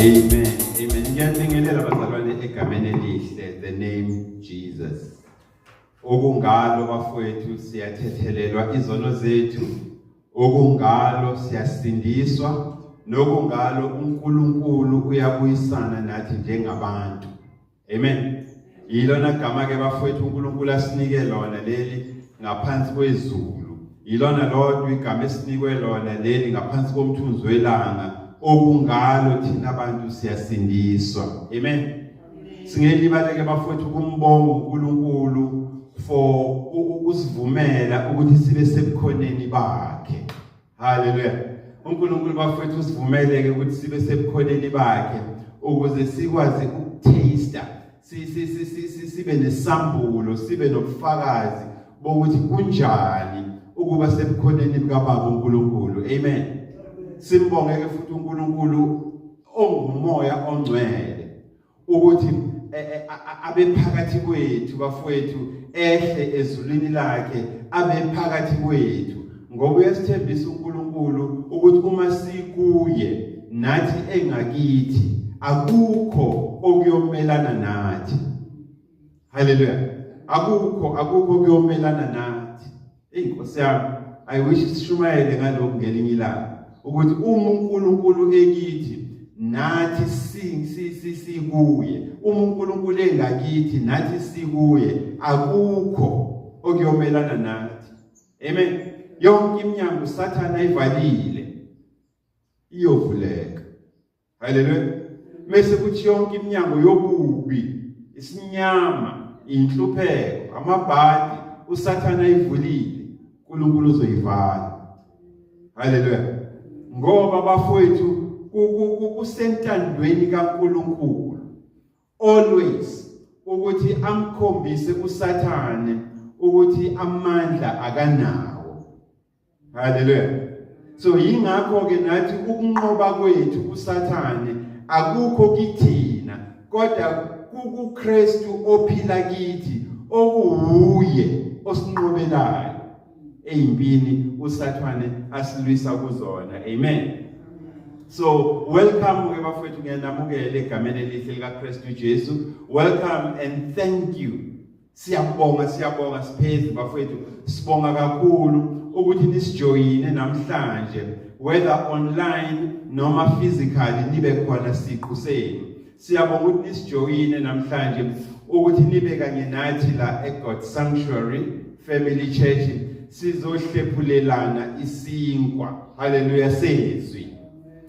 Amen. Amen. Ngiyanibingelela bazalwane egameni elihle, the name Jesus. Okungalo bafowethu siyathethelelwa izono zethu, okungalo siyasindiswa, nokungalo uNkulunkulu uyabuyisana nathi njengabantu. Amen. Yilona gama ke bafowethu uNkulunkulu asinike lona leli ngaphansi kwezulu. Yilona lodwa igama esinikwe lona leli ngaphansi komthunzi welanga okungalo thina abantu siyasindiswa. Amen. Singelibaleke bafowethu kumbonga uNkulunkulu for ukusivumela ukuthi sibe sebukhoneni bakhe. Haleluya. uNkulunkulu bafethu usivumeleke ukuthi sibe sebukhoneni bakhe ukuze sikwazi ukutaste sibe nesambulo sibe nobufakazi bokuthi kunjani ukuba sebukhoneni bukaBaba uNkulunkulu. Amen. Simbonge ke futhi uNkulunkulu ongumoya ongcwele ukuthi e, e, abe phakathi kwethu bafowethu, ehle ezulwini lakhe abe phakathi kwethu, ngoba uyasithembisa uNkulunkulu ukuthi uma sikuye nathi engakithi akukho okuyomelana nathi. Haleluya. Akukho okuyomelana nathi. Eyi Nkosi yami, I wish sishumayele ngalokhu ngelinye ilanga ukuthi uma uNkulunkulu ekithi nathi sikuye, uma uNkulunkulu engakithi nathi sikuye, akukho okuyomelana nathi. Amen. Yonke iminyango uSathane ayivalile iyovuleka. Haleluya. Mese kuthi yonke iminyango yobubi, isinyama, inhlupheko, amabhadi uSathane ayivulile, uNkulunkulu uzoyivala. Haleluya. Ngoba bafowethu kusentandweni kaNkulunkulu always ukuthi amkhombise uSathane ukuthi amandla akanawo. Haleluya. So yingakho ke nathi ukunqoba kwethu kuSathane akukho kithina kodwa kukuKristu ophila kithi, okuwuye osinqobelayo eyimpini uSathane asilwisa kuzona. Amen. So welcome ke bafowethu, ngiyanamukela egameni elihle likaKristu Jesu. Welcome and thank you. Siyabonga, siyabonga siphezi bafowethu, sibonga kakhulu ukuthi nisijoyine namhlanje, whether online noma physically nibe khona siqu senu. Siyabonga ukuthi nisijoyine namhlanje ukuthi nibe kanye nathi la eGod Sanctuary Family Church, sizohlephulelana isinkwa, haleluya, sezwi.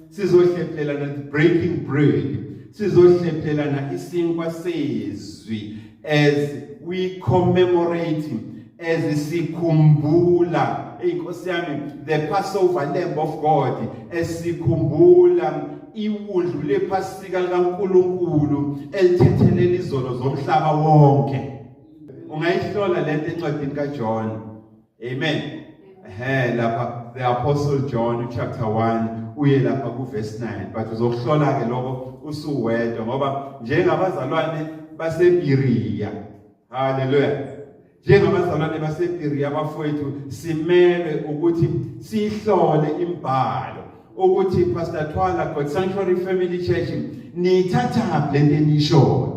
Sizohlephulelana, breaking bread, sizohlephulelana isinkwa sezwi as we commemorate, as sikhumbula, inkosi yami, the Passover lamb of God, esikhumbula iwundlu lephasika likaNkuluNkulu elithethelela izono zomhlaba wonke. Ungayihlola lento encwadini kaJohn. Amen. Ehe, lapha the Apostle John chapter 1 uye lapha ku verse 9, but uzokuhlola ke lokho usuwedwa, ngoba njengabazalwane baseBiriya, haleluya, njengabazalwane baseBiriya bafowethu, simelwe ukuthi sihlole imbhalo ukuthi Pastor Thwala, God Sanctuary Family Church, niyithatha lento enishoyo.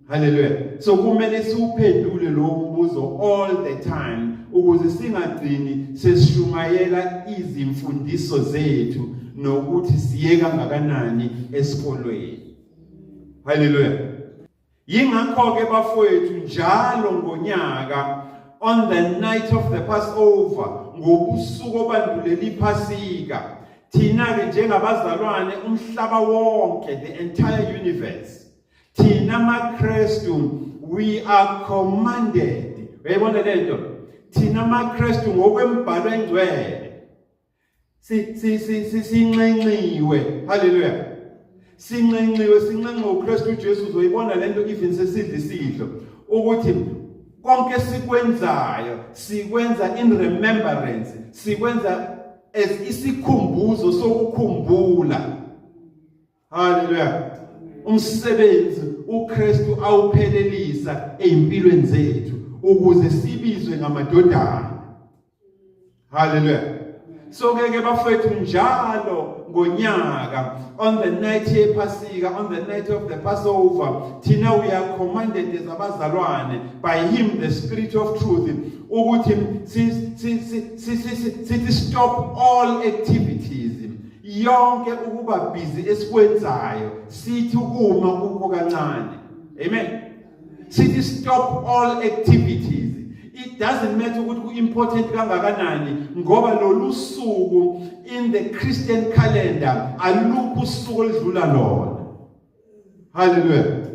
Haleluya. So kumele siwuphendule lo mbuzo all the time ukuze singagcini sesishumayela izimfundiso zethu nokuthi siye kangakanani esikolweni. Haleluya. Yingakho ke bafowethu njalo ngonyaka on the night of the Passover, ngobusuku obandulela iPhasika, thina ke njengabazalwane umhlaba wonke, the entire universe, thina maKristu we are commanded. Uyayibona lento? Thina maKristu ngokwembhalo engcwele si si si sinxenxiwe. Haleluya. Sinxenxiwe, sinxenxe uKristu Jesu. Uzoyibona lento even sesidla isidlo ukuthi konke sikwenzayo sikwenza in remembrance, sikwenza as isikhumbuzo sokukhumbula. Haleluya. Umsebenzi uKristu awuphelelisa ezimpilweni zethu ukuze sibizwe ngamadodana. Haleluya. So ke ke bafethu, njalo ngonyaka, on the night yephasika, on the night of the Passover, thina we are commanded as abazalwane by him, the Spirit of Truth, ukuthi sithi stop all activities, yonke ukuba busy esikwenzayo, sithi ukuma kukho kancane. Amen. Sithi stop all activities. It doesn't matter ukuthi ku-important kangakanani, ngoba lolu suku in the Christian calendar, alukho usuku oludlula lona. Hallelujah.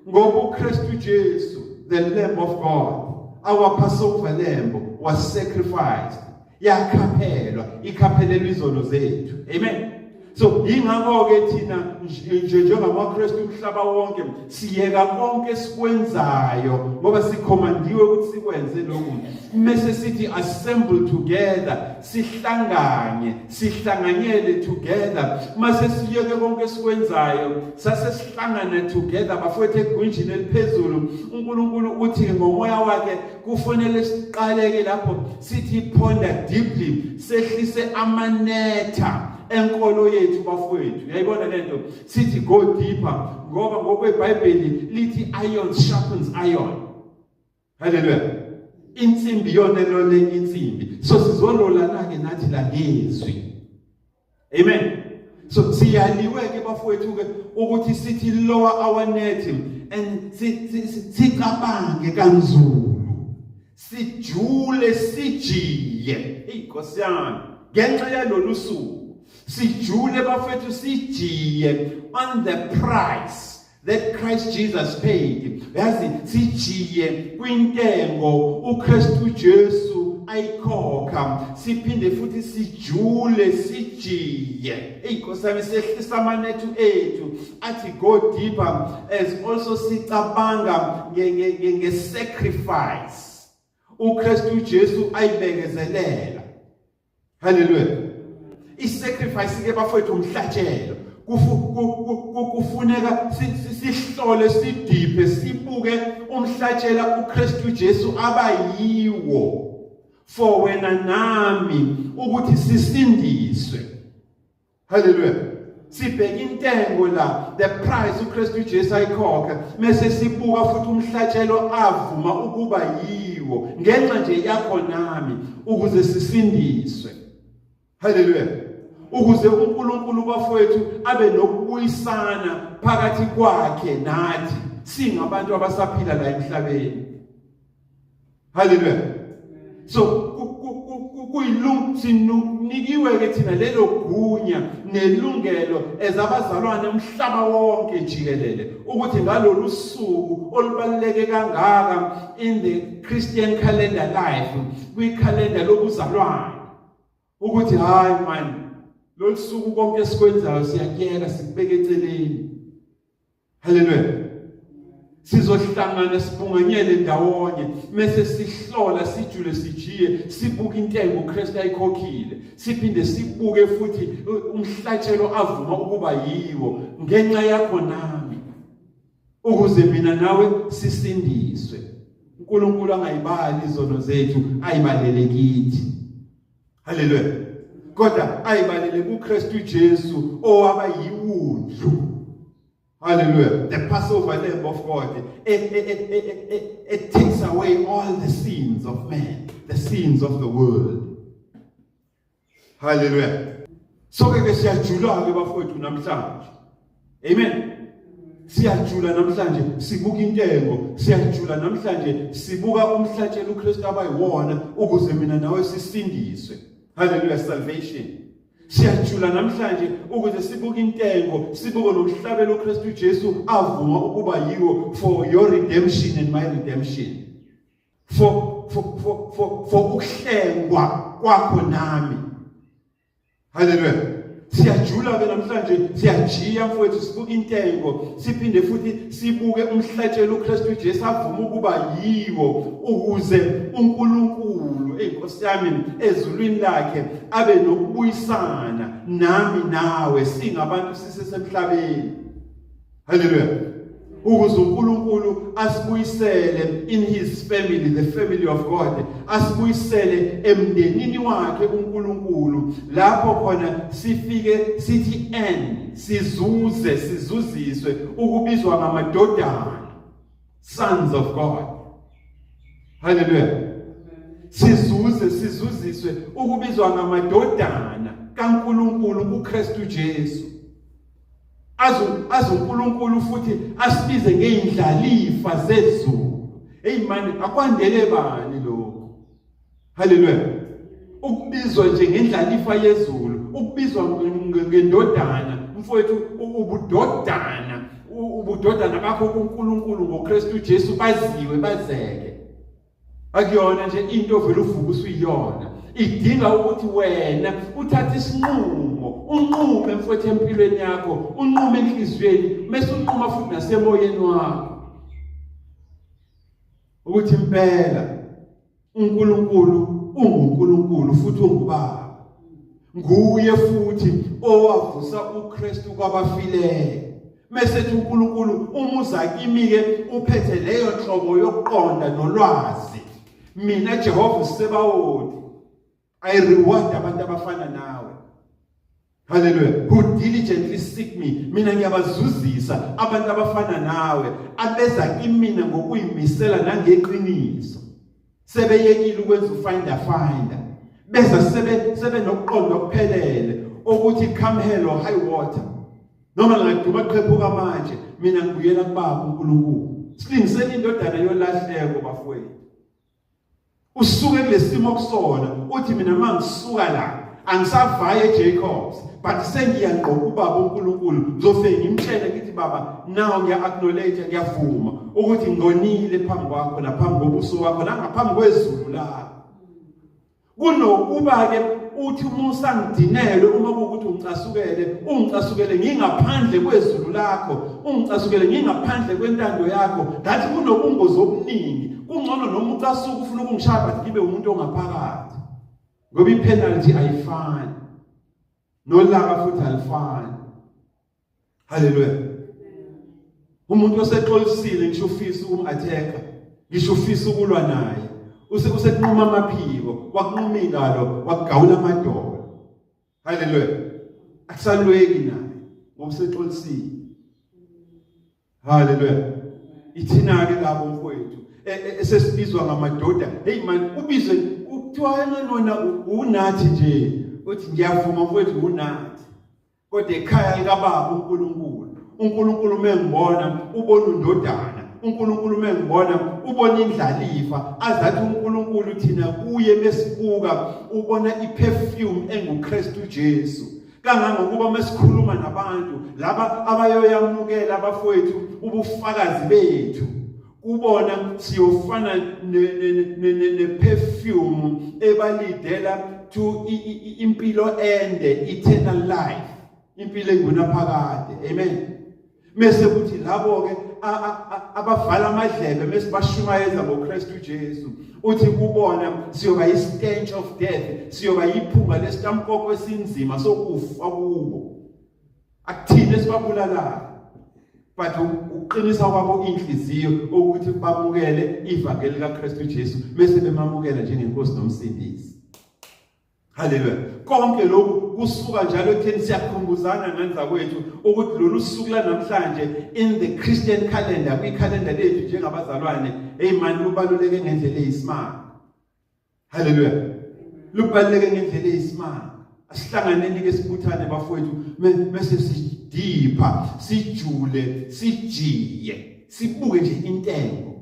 Ngoba uKristu Jesu, the Lamb of God, our Passover lamb, was sacrificed, yakhaphelwa, ikhaphelelwa izono zethu. Amen. So yingakho ke thina nje njengamaKristu umhlaba wonke siyeka konke esikwenzayo, ngoba sikhomandiwe ukuthi sikwenze lokhu, mase sithi assemble together, sihlanganye, sihlanganyele together. Mase siyeke konke esikwenzayo, sase sihlangana together, bafowethu, egunjini eliphezulu. uNkulunkulu uthi ngomoya wakhe kufanele siqaleke lapho sithi ponder deeply, sehlise amanetha enkolo yethu, bafowethu. Uyayibona lento? Sithi go deeper, ngoba ngokweBhayibheli lithi iron sharpens iron. Haleluya. Insimbi yona lole insimbi. So sizololana ke nathi la ngezwi. Amen. So siyaliwe ke, bafowethu ke, ukuthi sithi lower our net and sicabange kanzulu, sijule, sijiye. Inkosi yami, ngenxa yalolu suku sijule, bafethu, sijiye on the price that Christ Jesus paid. Yazi, sijiye kwintengo uKristu Jesu ayikhokha. Siphinde futhi sijule, sijiye, hey Nkosi yami, sehlisa amanethu ethu, athi go deeper, as also sicabanga nge sacrifice uKristu Jesu ayibekezelela. Haleluya. I-sacrifice ke, bafowethu, umhlatshelo. Kufuneka sihlole, sidiphe, sibuke umhlatshelo uKristu Jesu abayiwo for wena nami ukuthi sisindiswe. Haleluya. Sibheka intengo la, the price uKristu Jesu ayikhokha, mase sibuka futhi umhlatshelo avuma ukuba yiwo ngenxa nje yakho nami ukuze sisindiswe. Haleluya. Ukuze uNkulunkulu, bafowethu, abe nokubuyisana phakathi kwakhe nathi singabantu abasaphila la emhlabeni. Haleluya. So kuyilung sinikiwe ke thina lelo gunya nelungelo ezabazalwane umhlaba wonke jikelele ukuthi ngalolu suku olubaluleke kangaka in the Christian calendar life, kwikhalenda lobuzalwane, ukuthi hayi man, lolu suku konke esikwenzayo siyakuyeka, sikubeka eceleni. Haleluya. Sizohlangana, sibunganyele ndawonye, mase sihlola, sijule, sijiye, sibuka intengo uKristu ayikhokhile, siphinde sibuke futhi umhlatshelo avuma ukuba yiwo ngenxa yakho nami, ukuze mina nawe sisindiswe, uNkulunkulu angayibali izono zethu, ayibalele kithi. Haleluya. Kodwa ayibalele kuKristu Jesu owaba yiwundlu. Hallelujah. The Passover lamb of God. It takes away all the sins of man, the sins of the world. Hallelujah. So ke siyajula ke, bafowethu, namhlanje. Amen. Siyajula namhlanje, sibuka intengo, siyajula namhlanje, sibuka umhlatshelo uKristu abayiwona ukuze mina nawe sisindiswe. Hallelujah, salvation. Siyajula namhlanje ukuze sibuke intengo, sibuke nomhlabelo uKristu Jesu avuma ukuba yiwo for your redemption and my redemption. For ukuhlengwa kwakho nami. Hallelujah. Siyajula ke namhlanje, siyajiya, mfowethu, sibuka intengo, siphinde futhi sibuke umhlatshelo uKristu Jesu avuma ukuba yiwo ukuze uNkulunkulu, eyinkosi yami, ezulwini lakhe abe nokubuyisana nami nawe singabantu sisesemhlabeni. Haleluya. Ukuze uNkulunkulu asibuyisele in his family, the family of God, asibuyisele emndenini wakhe uNkulunkulu, lapho khona sifike sithi n sizuze, sizuziswe ukubizwa ngamadodana, sons of God. Haleluya. Sizuze, sizuziswe ukubizwa ngamadodana kaNkulunkulu kuKristu Jesu. Aze uNkulunkulu futhi asibize ngeindlalifa zezulu. Hey man, akwandele bani lokho? Haleluya. Ukubizwa nje ngendlalifa yezulu, ukubizwa ngendodana, mfowethu, ubudodana, ubudodana bakho kuNkulunkulu ngoKristu Jesu baziwe, bazeke. Akuyona nje into ovela uvuka usuyiyona. Idinga ukuthi wena uthathe isinqumo, unqume mfowethu empilweni yakho, unqume enhliziyweni, bese unquma futhi nasemoyeni wakho. Ukuthi impela uNkulunkulu unguNkulunkulu futhi ungubaba. Nguye futhi owavusa uKristu kwabafileyo. Mese ethi uNkulunkulu umuza kimi ke uphethe leyo nhlobo yokuqonda nolwazi. Mina Jehova uSebawoti, I reward abantu abafana nawe. Hallelujah. Who diligently seek me. Mina ngiyabazuzisa abantu abafana nawe, abeza kimina ngokuyimisela nangeqiniso. Sebeyekile ukwenza ufinder finder. Beza sebe nokuqonda okuphelele ukuthi come hell or high water. Noma ngaduma qhephuka manje, mina ngibuyela kubaba uNkulunkulu. Silingiseni indodana yolahleko bafowethu. Usuke kulesimo kusona uthi mina mangisuka la angisavaye eJacobs, but sengiya ngqo kubaba uNkulunkulu, ngizofike ngimtshele ngithi baba, now ngiya acknowledge, ngiyavuma ukuthi ngonile phambi kwakho naphambi kobuso wakho nangaphambi kwezulu lakho. Kunokuba ke uthi uma usangidinelwe, uma kuwukuthi ungicasukele, ungicasukele ngingaphandle kwezulu lakho, ungicasukele ngingaphandle kwentando yakho, ngathi kunobungozi obuningi. Kungcono noma ucasuka ufuna ukungishaya, but ngibe umuntu ongaphakathi, ngoba ipenalty ayifani nolaka futhi alifani. Haleluya. Umuntu osexolisile, ngisho ufisa ukum-attack, ngisho ufisa ukulwa naye, usekunquma amaphiko, wakunquma ingalo, wakugawula amadolo. Haleluya. Akusalweki naye ngoba usexolisile. Haleluya. Ithina ke labo mfowethu esesibizwa ngamadoda. Hey man, ubizwe kuthiwa wena unathi nje, uthi ngiyavuma mfowethu unathi. Kodwa ekhaya likababa uNkulunkulu, uNkulunkulu mengibona ubona undodana, uNkulunkulu mengibona ubona indlalifa, azathi uNkulunkulu thina kuye mesibuka ubona iperfume enguKristu Jesu. Kangangokuba mesikhuluma nabantu laba abayoyamukela abafowethu ubufakazi bethu, kubona siyofana ne-perfume ebalidela to impilo ende, eternal life, impilo engunaphakade. Amen. Mese kuthi labo ke abavala amadlebe mese bashumayeza ngoKristu Jesu, uthi kubona siyoba i-stench of death, siyoba yiphunga lesitamkoko esinzima sokufa kubo. Akuthini esibabulalayo, but ukuqinisa kwabo inhliziyo ukuthi bamukele ivangeli likaKristu Jesu bese bemamukela njengenkosi nomsindisi. Haleluya. Konke lokhu kusuka njalo ekutheni siyakhumbuzana nganza kwethu ukuthi lolu suku lanamhlanje in the Christian calendar, kwikhalenda lethu njengabazalwane, hey man, lubaluleke ngendlela eyisimanga. Haleluya. Lubaluleke ngendlela eyisimanga. Asihlanganeni ke sibuthane bafowethu, bese sidipha, sijule, sijiye, sibuke nje intengo.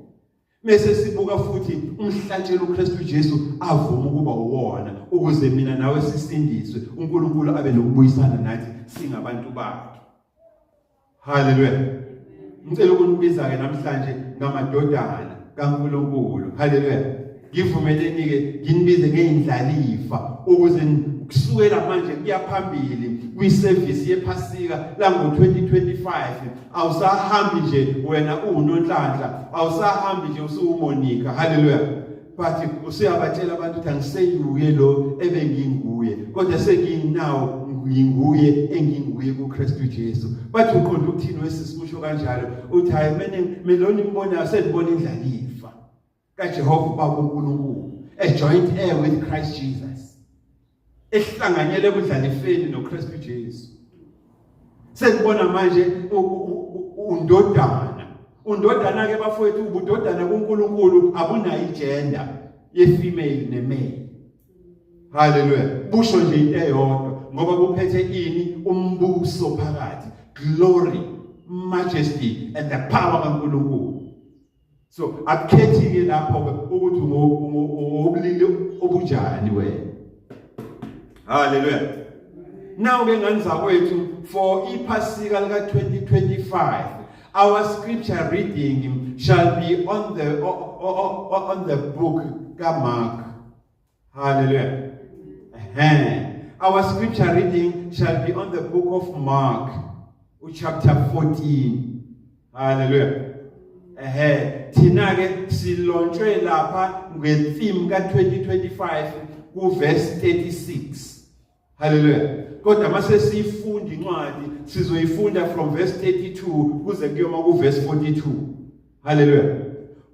Bese sibuka futhi umhlatshelo uKristu Jesu avuma ukuba uwona ukuze mina nawe sisindiswe, uNkulunkulu abe nokubuyisana nathi singabantu bakhe. Haleluya. Ngicela ukunibiza ke namhlanje ngamadodana kaNkulunkulu. Haleluya. Ngivumeleni ke nginibize ngeindlalifa ukuze kusukela manje kuya phambili kwiservice yePhasika lango 2025 awusahambi nje wena uwunonhlanhla, awusahambi nje usuwuMonica. Haleluya. But usuyabatshela abantu ukuthi angiseyuye lo ebenginguye, kodwa senginawo. Nginguye enginguye kuKristu Jesu. Bathi, uqonda ukuthini wesisi usho kanjalo? Uthi, hayi, mina meloni imbonayo sendibona indlalifa kaJehova uBaba uNkulunkulu, a joint heir with Christ Jesus, ehlanganyele ebudlalifeni noKristu Jesu. Sengibona manje undodana. Undodana ke bafowethu, ubudodana kuNkulunkulu abunayo igender ye-female ne-male. Haleluya! Busho nje into eyodwa, ngoba kuphethe ini? Umbuso phakathi, glory, majesty and the power kaNkulunkulu. So akukhethi ke lapho ke ukuthi ngobulili obunjani wena. Haleluya! Now ke ngani zakwethu, for iphasika lika 2025, our scripture reading shall be on the book kaMark. Hallelujah. Our scripture reading shall be on the book of Mark, chapter 14. Hallelujah. Ehe, thina ke silontshwe lapha ngetheme ka2025 ku verse 36. Hallelujah. Kodwa mase siyifunda incwadi, sizoyifunda from verse 32 kuze kuyoma ku verse 42. Hallelujah.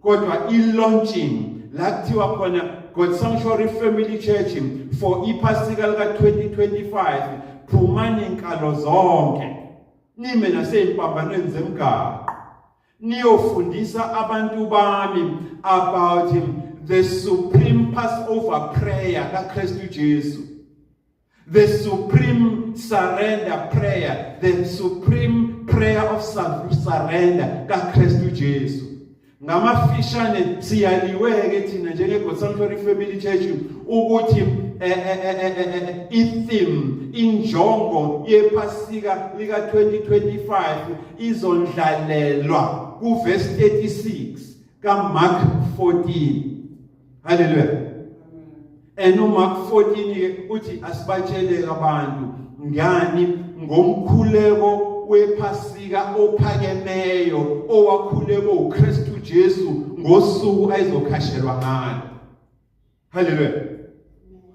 Kodwa i-launching la kuthiwa khona God Sanctuary Family Church for iphasika lika 2025, phumani inkalo zonke, nime nasey'mpambanweni zemgaqo, niyofundisa abantu bami about the supreme Passover prayer kaKristu Jesu, the supreme surrender prayer, the supreme prayer of surrender kaKristu Jesu. Ngamafishane, siyaliwe-ke thina njenge-God Sanctuary Family Church ukuthi i-theme, injongo yephasika lika-2025 izondlalelwa kuvesi 36 kaMark 14. Haleluya! And uMark 14 ke uthi asibatsheleke abantu ngani? Ngomkhuleko wephasika ophakemeyo owakhuleko uKristu Jesu ngosuku ayizokhashelwa ngalo. Haleluya!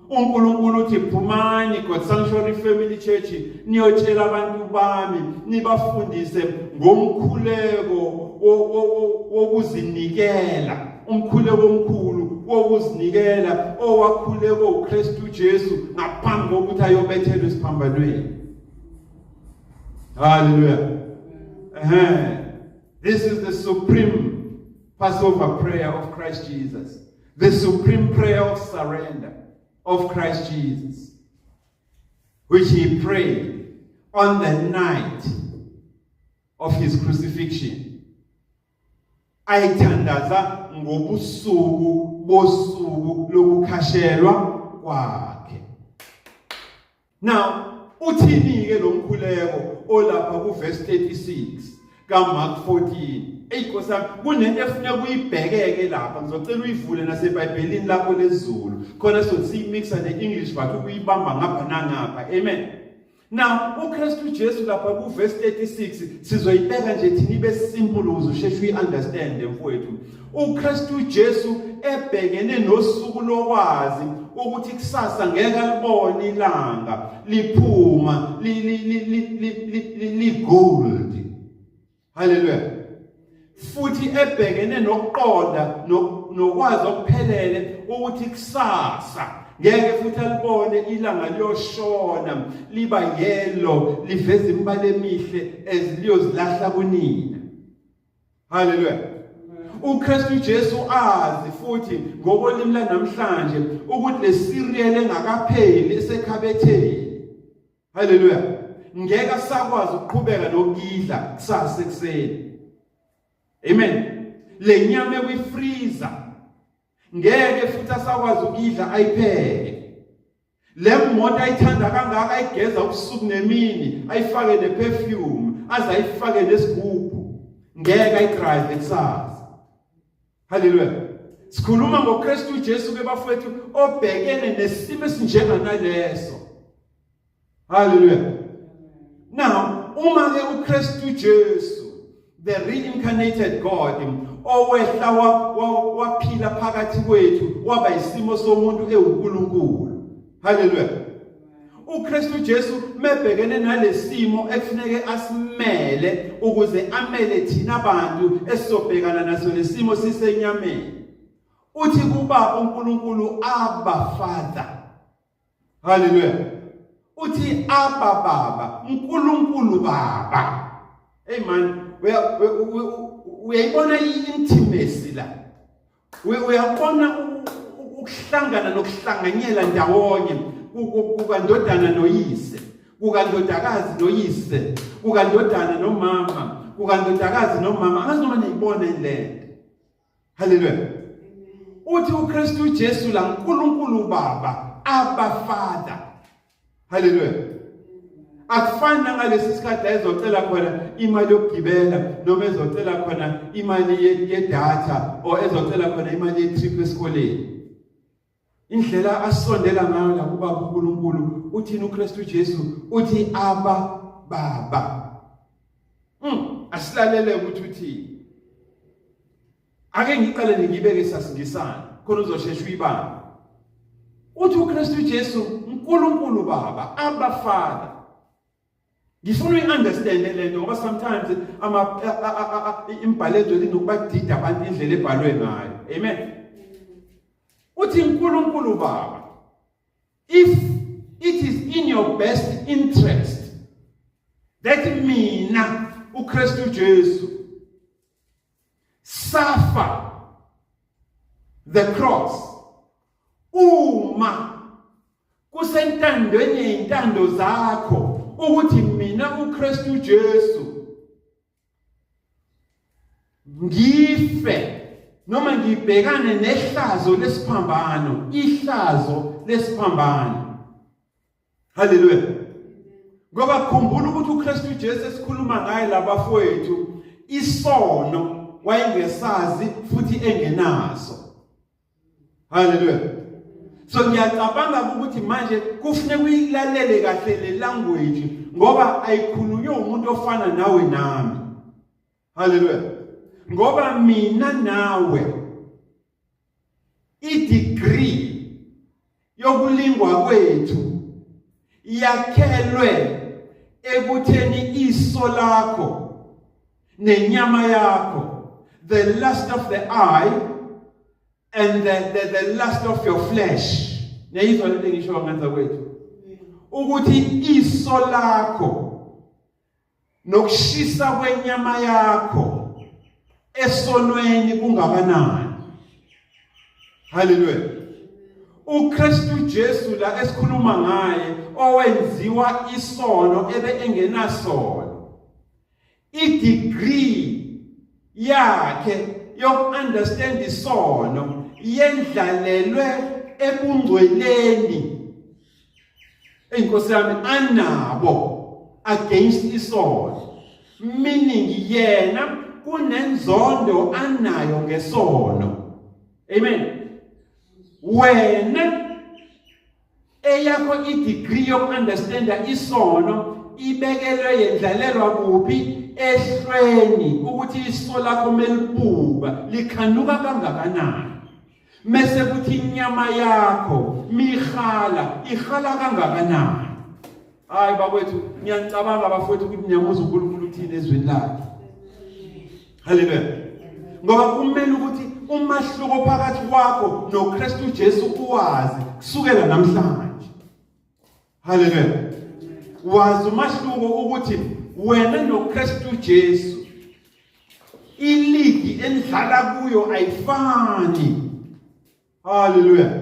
uNkulunkulu uthi, phumani God Sanctuary Family Church, niyotshela abantu bami, nibafundise ngomkhuleko wokuzinikela, umkhuleko omkhulu wokuzinikela owakhuleko uKristu Jesu ngaphambi kokuthi ayobethelwa esiphambanweni. Hallelujah. This is the supreme Passover prayer of Christ Jesus, the supreme prayer of surrender of Christ Jesus, which he prayed on the night of his crucifixion. Ayithandaza ngobusuku bosuku lokukhashelwa kwakhe. Now, uthini ke lo mkhuleko olapha ku verse 36 kaMark 14? Ey Nkosi yami, kunento efuneka uyibhekeke lapha. Ngizocela uyivule naseBhayibhelini lakho lesiZulu khona sothi siyimixa ne-English, but ukuyibamba ngapha nangapha. Amen. Now, uKristu Jesu lapha ku verse 36, sizoyibeka nje thina ibe simple ukuze usheshe uyiunderstand, mfowethu. UKristu Jesu ebhekene nosuku lokwazi ukuthi kusasa ngeke alibone ilanga liphuma li li li li li gold. Hallelujah! Futhi ebhekene nokuqonda nokwazi okuphelele ukuthi kusasa ngeke futhi alibone ilanga liyoshona liba yellow, liveza imibala emihle eziliyozilahla kunina. Haleluya! uKristu Jesu azi futhi ngokolimi lanamhlanje ukuthi le cereal engakapheli esekhabetheni, haleluya, ngeke asakwazi ukuqhubeka nokudla kusasa ekuseni. Amen. Le nyama ekwi-freezer ngeke futhi asakwazi ukudla ayipheke. Le moto ayithanda kangaka, ayigeza ubusuku nemini, ayifake neperfume, aze ayifake nesigubhu, ngeke ayidrive kusasa. Haleluya! Sikhuluma ngoKristu Jesu ke bafowethu, obhekene nesimo esinjenganaleso. Haleluya! Now, uma ke uKristu Jesu, the reincarnated God, owehla waphila phakathi kwethu, waba isimo somuntu ewuNkulunkulu, haleluya. uKristu Jesu mebhekene nalesimo ekufuneke asimele ukuze amele thina abantu esizobhekana naso lesimo sisenyameni, uthi kuba uNkulunkulu, "Abba Father." Haleluya. Uthi, "Abba Baba, uNkulunkulu Baba." Hey man, uyayibona i-intimacy la? Uyabona ukuhlangana nokuhlanganyela ndawonye kukandodana noyise, kukandodakazi noyise, kukandodana nomama, kukandodakazi nomama? Angazi noma niyibona lento. Haleluya. Uthi uKristu Jesu la, "uNkulunkulu Baba, Abba Father." Haleluya. Akufani nangalesi sikhathi ezocela khona imali yokugibela, noma ezocela khona imali yedatha, or ezocela khona imali yetrip esikoleni. Indlela asondela ngayo la kuBaba uNkulunkulu, uthini uKristu Jesu? Uthi, "Abba Baba." Asilalele ukuthi uthini. Ake ngiqale ngibeke sasingisana khona uzoshesha uyibamba. Uthi uKristu Jesu, "uNkulunkulu Baba, Abba Father." Ngifuna uyi-understand le nto ngoba sometimes ama imbhalo engcwele inokubadida abantu indlela ebhalwe ngayo. Amen. Uthi, "uNkulunkulu Baba, if it is in your best interest that mina uKristu Jesu suffer the cross, uma kusentandweni yentando zakho ukuthi mina uKristu Jesu ngife noma ngibhekane nehlazo lesiphambano, ihlazo lesiphambano." Haleluya. Ngoba khumbula ukuthi uKristu Jesu esikhuluma ngaye labafowethu, isono wayengesazi futhi engenaso. Haleluya. So ngiyacabanga ukuthi manje kufuneka uyilalele kahle le language ngoba ayikhulunywe umuntu ofana nawe nami. Haleluya. Ngoba mina nawe, i-degree yokulingwa kwethu yakhelwe ekutheni iso lakho nenyama yakho, the lust of the eye and the lust of your flesh. Niyayizwa lento engisho ngenza kwethu, ukuthi iso lakho nokushisa kwenyama yakho esonweni kungakanani? Haleluya. UKristu Jesu la esikhuluma ngaye, owenziwa isono ebe engenasono, i-degree yakhe yoku-understand isono yendlalelwe ebungcweleni, inkosi yami, anabo against isono, meaning yena kunenzondo anayo ngesono. Amen. Wena eyakho i-degree yoku-understanda isono ibekelwe, yendlalelwa kuphi? Ehlweni, ukuthi iso lakho melibuka likhanuka kangakanani, mese kuthi inyama yakho mihala ihala kangakanani. Hayi bakwethu, ngiyacabanga bafowethu ukuthi niyamuzwa uNkulunkulu uthini ezweni lakhe. Haleluya. Ngoba kumele ukuthi umahluko phakathi kwakho noKristu Jesu uwazi kusukela namhlanje. Haleluya. Wazi umahluko ukuthi wena noKristu Jesu iligi enidlala kuyo ayifani. Haleluya.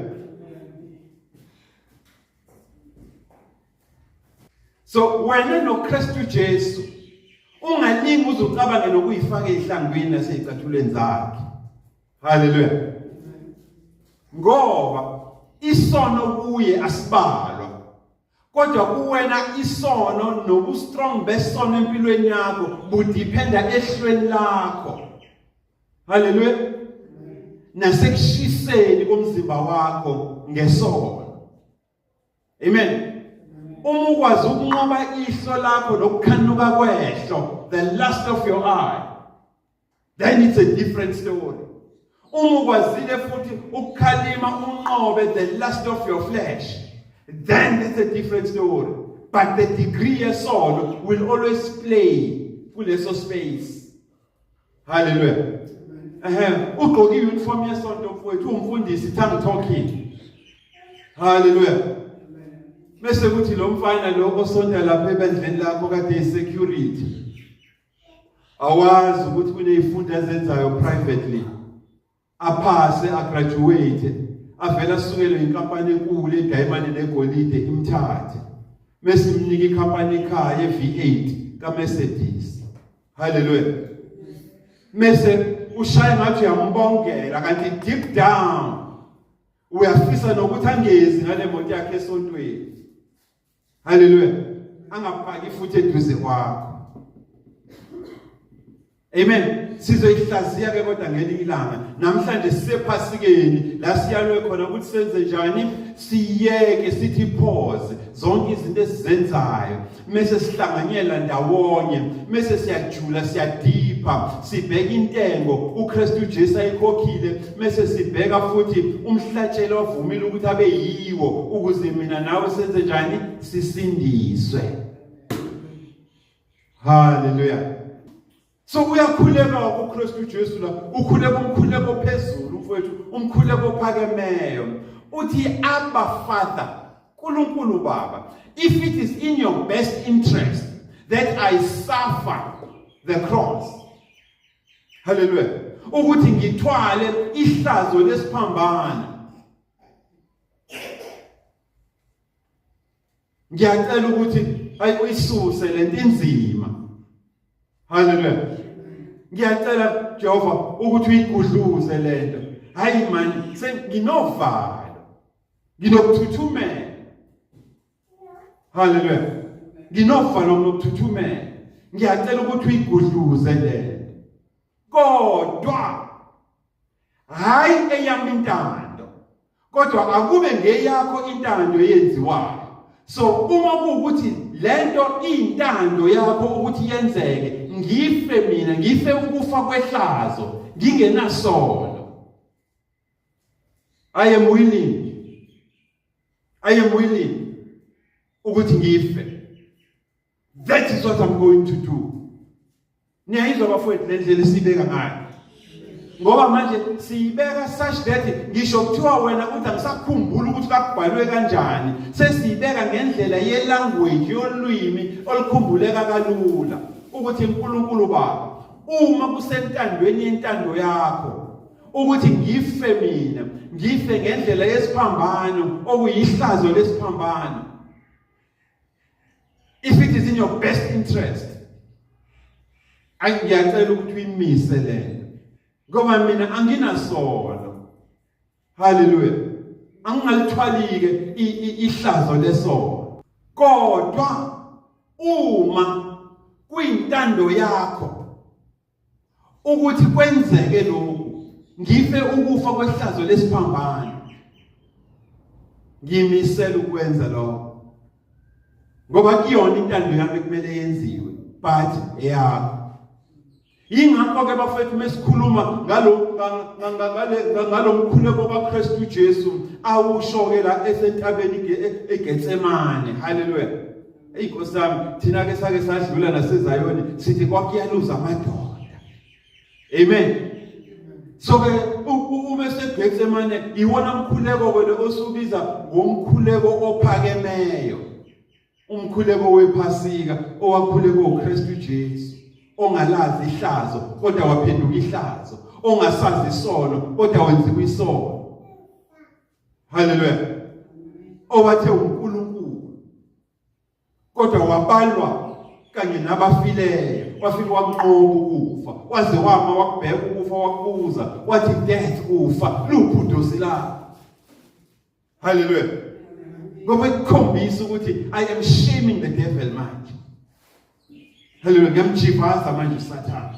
So wena noKristu Jesu ungalingi uzucabange nokuyifaka ezihlangwini nasezicathulweni zakhe. Haleluya. Ngoba isono kuye asibalwa, kodwa kuwena isono nobu-strong besono empilweni yakho budependa ehlweni lakho. Haleluya. Nasekushiseni komzimba wakho ngesono. Amen. Uma ukwazi ukunqoba ihlo lakho nokukhanuka kwehlo, the lust of your eye, then it's a different story. Uma ukwazile futhi ukukhalima unqobe the lust of your flesh, Then that's a different story. But the degree yesono will always play kuleso space. Hallelujah. Ehe, ugqoke i-uniform yesonto mfowethu, umfundisi tongue talking. Hallelujah. Bese kuthi lo mfana lo osonta lapha ebandleni lakho kade security. Awazi ukuthi kunezifundo azenzayo privately. Aphase agraduate avele asukelwe inkampani enkulu edayimane negolide imthathe. Bese imnika ikhampani ekhaya ye-V8 kaMercedes. Hallelujah. Mese ushaya ngathi uyambongela kanti deep down uyafisa nokuthi angezi ngale moto yakhe esontweni. Hallelujah. Angapaki futhi eduze kwakho. Amen. Sizoyihlaziya ke kodwa ngelinye ilanga. Namhlanje sisephasikeni la siyalwe khona ukuthi senze njani? Siyeke sithi pause zonke izinto esizenzayo mese sihlanganyela ndawonye mese siyajula siyadipha sibheka intengo uKristu Jesu ayikhokhile mese sibheka futhi umhlatshelo ovumile ukuthi abe yiwo ukuze mina nawe senze njani sisindiswe. Hallelujah. So uyakhuleka kuKristu Jesu la, ukhuleka umkhuleko ophezulu mfowethu, umkhuleko ophakemeyo. Uthi Abba Father, uNkulunkulu Baba, if it is in your best interest that I suffer the cross. Hallelujah. Ukuthi ngithwale ihlazo lesiphambano. Ngiyacela ukuthi ayi uyisuse lento inzima. Haleluya. Ngiyacela Jehova ukuthi uyigudluze lento. Hayi man, senginovalo. Nginokuthuthumela. Haleluya. Nginovalo nokuthuthumela. Ngiyacela ukuthi uyigudluze lento. Kodwa hayi eyami intando kodwa akube ngeyakho intando eyenziwayo. So uma kuwukuthi lento intando yakho ukuthi yenzeke, ngife mina, ngife ukufa kwehlazo ngingenasono. I am willing, I am willing ukuthi ngife. That is what I'm going to do. Niyayizwa bafowethu le ndlela esibeka ngayo. Ngoba manje siyibeka such that ngisho kuthiwa wena uthi angisakhumbuli ukuthi kakubhalwe kanjani, sesiyibeka ngendlela ye language yolwimi olukhumbuleka kalula ukuthi uNkulunkulu Baba uma kusentandweni yentando yakho ukuthi ngife mina, ngife ngendlela yesiphambano okuyihlazo lesiphambano. If it is in your best interest, ngiyacela ukuthi uyimise lento ngoba mina anginasono. Haleluya. Angingalithwali-ke ihlazo lesono, kodwa uma kuyintando yakho ukuthi kwenzeke lokhu, ngife ukufa kwehlazo lesiphambano, ngimisela ukwenza lokho ngoba kuyona intando yami kumele yenziwe, but eyakho. Yingakho ke bafethu mesikhuluma ngalo ngalo mkhuleko kaKristu Jesu awusho ke la esentabeni eGetsemane. Haleluya. Eyi Nkosi yami, thina ke sake sadlula naseZayoni sithi kwakuyaluza amadoda. Amen. So ke ube seGetsemane iwona mkhuleko ke lo osubiza ngomkhuleko ophakemeyo. Umkhuleko wePhasika owakhulekwa uKristu Jesu, ongalazi ihlazo kodwa waphenduka ihlazo, ongasazi isono kodwa wenziwa isono. Haleluya. Owathe uNkulunkulu kodwa wabalwa kanye nabafileyo, wafika wanqoba ukufa, waze wama wakubheka ukufa wakubuza wathi death, kufa luphi udosi lakho? Haleluya. Ngoba ikukhombisa ukuthi I am shaming the devil manje. Haleluya, ngiyamjivaza manje uSathane.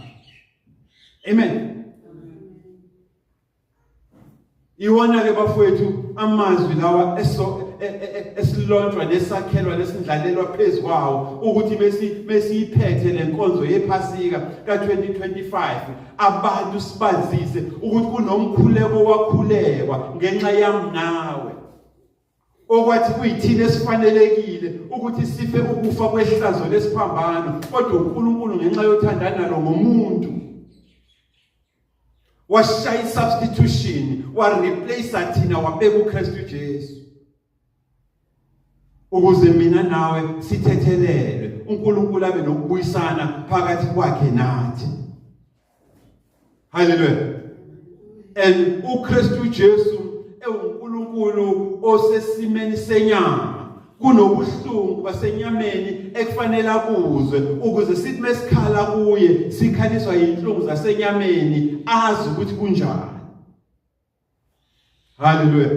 Amen. Iwona ke bafowethu amazwi lawa eso esilontshwa nesakhelwa nesindlalelwa phezu kwawo ukuthi besi besiyiphethe lenkonzo yePhasika ka2025, abantu sibazise ukuthi kunomkhuleko wakhulekwa ngenxa yami nawe. Okwathi kuyithina esifanelekile ukuthi sife ukufa kwehlazo lesiphambano, kodwa uNkulunkulu ngenxa yothanda nalo ngomuntu washaya i-substitution, wa-replace thina, wabeka uKristu Jesu ukuze mina nawe sithethelelwe, uNkulunkulu abe nokubuyisana phakathi kwakhe nathi. Haleluya. And uKristu Jesu ewuNkulunkulu osesimeni senyama, kunobuhlungu basenyameni ekufanele akuzwe ukuze sithi mesikhala kuye sikhaliswa yinhlungu zasenyameni, azi ukuthi kunjani. Haleluya.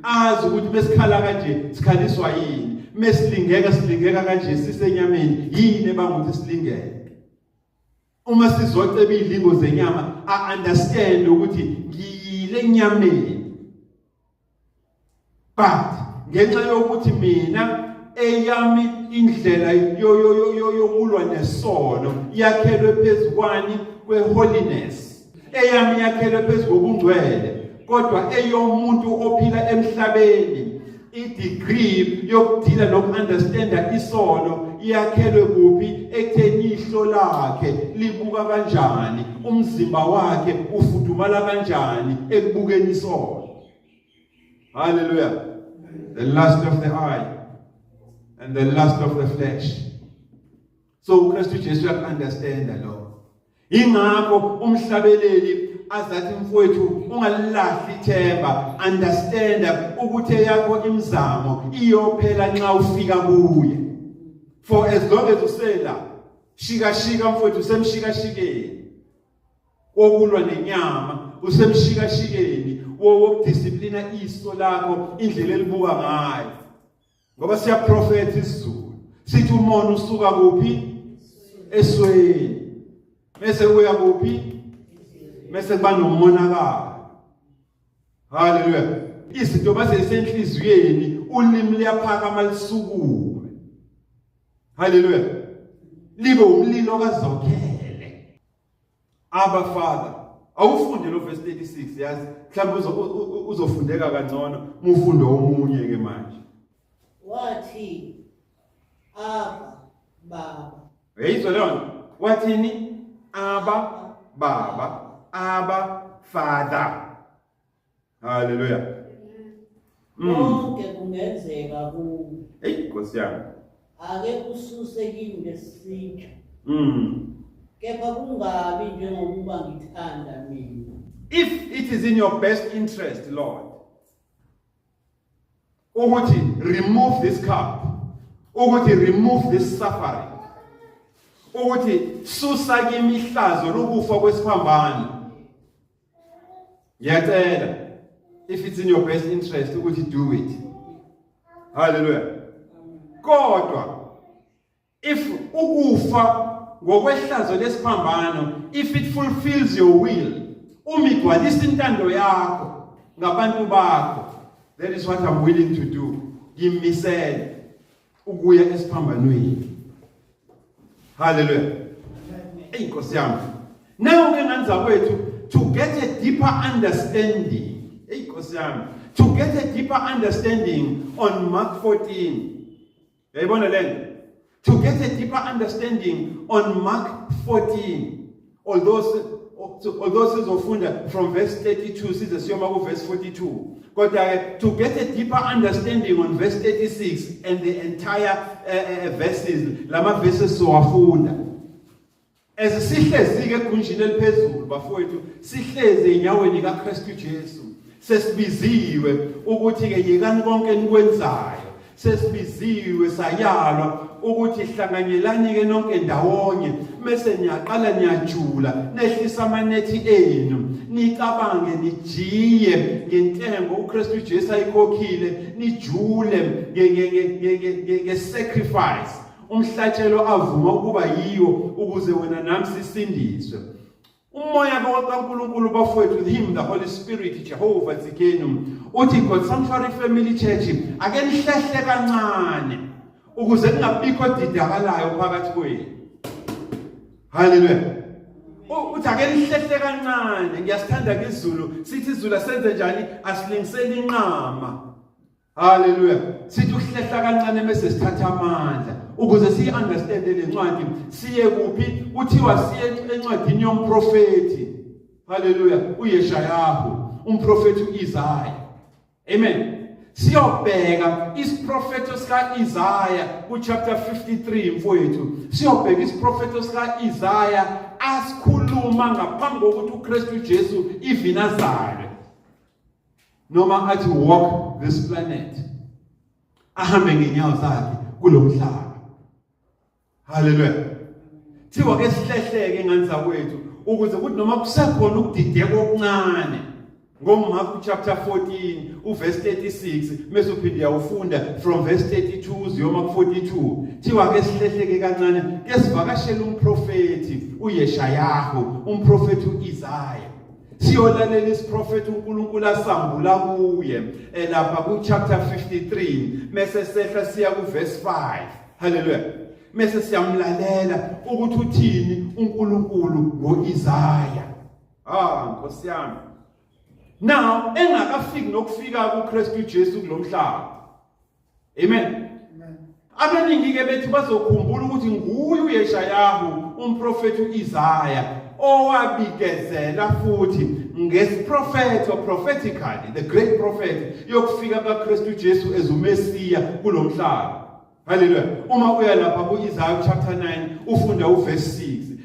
Azi ukuthi mesikhala kanje sikhaliswa yini, mesilingeka silingeka kanje sisenyameni yini ebanga ukuthi silingeke. Uma sizoceba izilingo zenyama, a understand ukuthi ngiyile enyameni, but ngenxa yokuthi mina eyami indlela yokulwa nesono yakhelwe phezu kwani? Kwe-holiness. Eyami yakhelwe phezu kokungcwele, kodwa eyomuntu ophila emhlabeni, i-degree yokudila noku-understanda isono yakhelwe kuphi? Ekutheni ihlo lakhe libuka kanjani, umzimba wakhe ufudumala kanjani ekubukeni isono. Hallelujah. The lust of the eye and the lust of the flesh. So uKristu Jesu uyaku-understanda lokho. Ingakho umhlabeleli azathi, mfowethu, ungalilahli ithemba, understand ukuthi eyakho imizamo iyophela nxa ufika kuye. For as long as usela shika shika, mfowethu, usemshikashikeni wokulwa nenyama, usemshikashikeni wokudisciplina iso lakho, indlela elibuka ngayo, ngoba siyaprofetha isiZulu sithi umona usuka kuphi? Esweni, bese uya kuphi? Bese kuba nomonakalo. Haleluya. Izinto base isenhliziyweni, ulimi liyaphakama lisukume. Haleluya. Libe umlilo kazokhele. Abba Father. Awufunde lo verse 36, yazi mhlawumbe uzofundeka kangcono mufunde omunye ke manje. Wathi, "Abba, Baba." Uyayizwa leyo nto? Wathini? Abba, Baba. Abba Father. Haleluya. Konke kungenzeka kuwe. Hey, Nkosi yami. Ake ususe kimi lesitsha. Kepha kungabi njengokuba ngithanda mina. If it is in your best interest, Lord, ukuthi remove this cup, ukuthi remove this suffering, ukuthi susa kimi ihlazo lokufa kwesiphambano, ngiyacela, if it's in your best interest ukuthi do it. Hallelujah. Kodwa if ukufa ngokwehlazo lesiphambano, if it fulfills your will, uma igcwalisa intando yakho ngabantu bakho, that is what I'm willing to do. Ngimisele ukuya esiphambanweni. Hallelujah. Ey, Nkosi yami. Now ke nganza kwethu, to get a deeper understanding, ey Nkosi yami, to get a deeper understanding on Mark 14, yayibona lento, to get a deeper understanding on Mark 14, although sizofunda from verse 32 size siyoma ku verse 42, kodwa ke to get a deeper understanding on verse 36 and the entire verses, lama verses sowafunda as sihlezi ke egunjini eliphezulu, bafowethu, sihlezi enyaweni kaKristu Jesu. Sesibiziwe ukuthi ke yekani konke enikwenzayo. Sesibiziwe, sayalwa ukuthi hlanganyelani ke nonke ndawonye, bese niyaqala niyajula, nehlisa amanethi enu, nicabange nijiye ngentengo uKristu Jesu ayikhokhile, nijule nge-sacrifice, umhlatshelo avuma ukuba yiwo ukuze wena nami sisindiswe. Umoya kaNkulunkulu, bafowethu, him the Holy Spirit, Jehovah Tsidkenu, uthi, God Sanctuary Family Church, ake nihlehle kancane ukuze kungabikho didakalayo phakathi kwenu. Haleluya. Uthi ake nihlehle kancane. Ngiyasithanda ke isiZulu, sithi isiZulu asenze njani? Asilingisele inqama. Haleluya. Sithi ukuhlehla kancane bese sithatha amandla ukuze siyi-understande le ncwadi. Siye kuphi? Kuthiwa siye encwadini yomprofethi. Haleluya, uYeshayahu, umprofethi uIsaya. Amen. Siyobheka isiprofetho sika-Isaya ku-chapter 53 mfowethu. Siyobheka isiprofetho sika-Isaya asikhuluma ngaphambi kokuthi uKristu Jesu even azalwe. Noma athi walk this planet. Ahambe ngenyawo zakhe kulomhlaba. Haleluya. Thiwa ke sihlehleke ngani zakwethu ukuze kuthi noma kusekhona ukudideka okuncane ngoMark chapter 14 uverse 36 mase uphinde uyawufunda from verse 32 uziyoma ku 42. Thiwa ke sihlehleke kancane ke sivakashele umprofeti uYeshayahu, umprofeti uIsaya, siyolalela isiprofeti uNkulunkulu asambula kuye elapha ku chapter 53 mase sehla siya ku verse 5. Haleluya. Mase siyamlalela ukuthi uthini uNkulunkulu ngoIsaya. Ah, Nkosi yami. Now engakafiki nokufika kuKristu Jesu kulomhlaba. Amen. Abaningi ke bethu bazokhumbula ukuthi nguye uYeshayahu umprofeti uIsaya owabikezela futhi ngesiprofetho, prophetically, the great prophet, yokufika kaKristu Jesu as uMesiya kulomhlaba. Haleluya. Uma uya lapha ku-Isaiah chapter 9 ufunda uverse 6.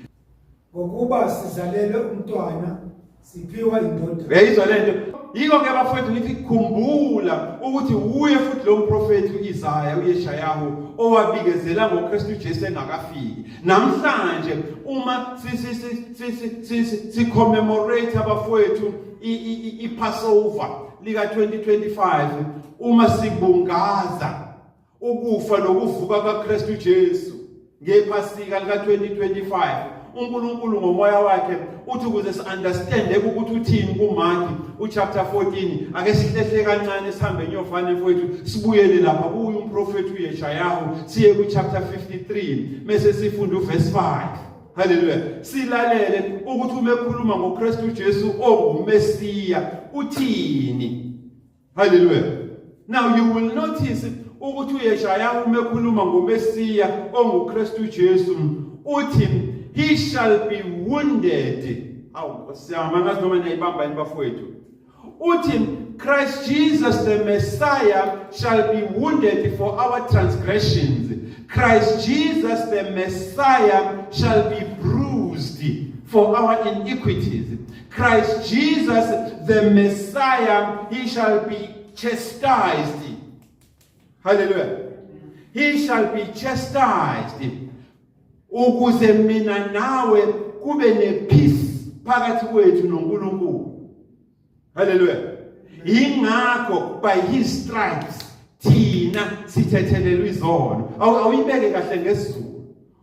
Ngokuba sizalelwe umntwana, siphiwa indodana. Uyayizwa lento? Yiko ke bafowethu ngithi khumbula ukuthi uye futhi lo mprofethi uIsaya uYeshayahu owabikezela ngoKristu Jesu engakafiki. Namhlanje uma si si si si si si commemorate abafowethu iPassover lika 2025, uma sibungaza ukufa nokuvuka kaKristu Jesu ngePhasika lika 2025, uNkulunkulu ngomoya wakhe uthi ukuze si-understande ukuthi uthini kuMark uchapter 14, ake sihlehle kancane sihambe nyovane mfowethu, sibuyele lapha kuye umprofethi uYeshayahu, siye ku-chapter 53 mese sifunda uverse 5. Haleluya. Silalele ukuthi uma ekhuluma ngoKristu Jesu onguMesiya uthini. Haleluya. Now you will notice ukuthi uYeshaya uma ekhuluma ngoMesiya onguKristu Jesu uthi he shall be wounded. Awu Nkosi yami, angazi noma niyayibamba yini bafowethu. Uthi Christ Jesus the Messiah shall be wounded for our transgressions. Christ Jesus the Messiah shall be bruised for our iniquities. Christ Jesus the Messiah, he shall be chastised. Hallelujah. He shall be chastised. Ukuze mina nawe kube nepeace phakathi kwethu noNkulunkulu. Hallelujah. Ingakho by his stripes thina sithethelelwa izono. Awuyibeke kahle ngesiZulu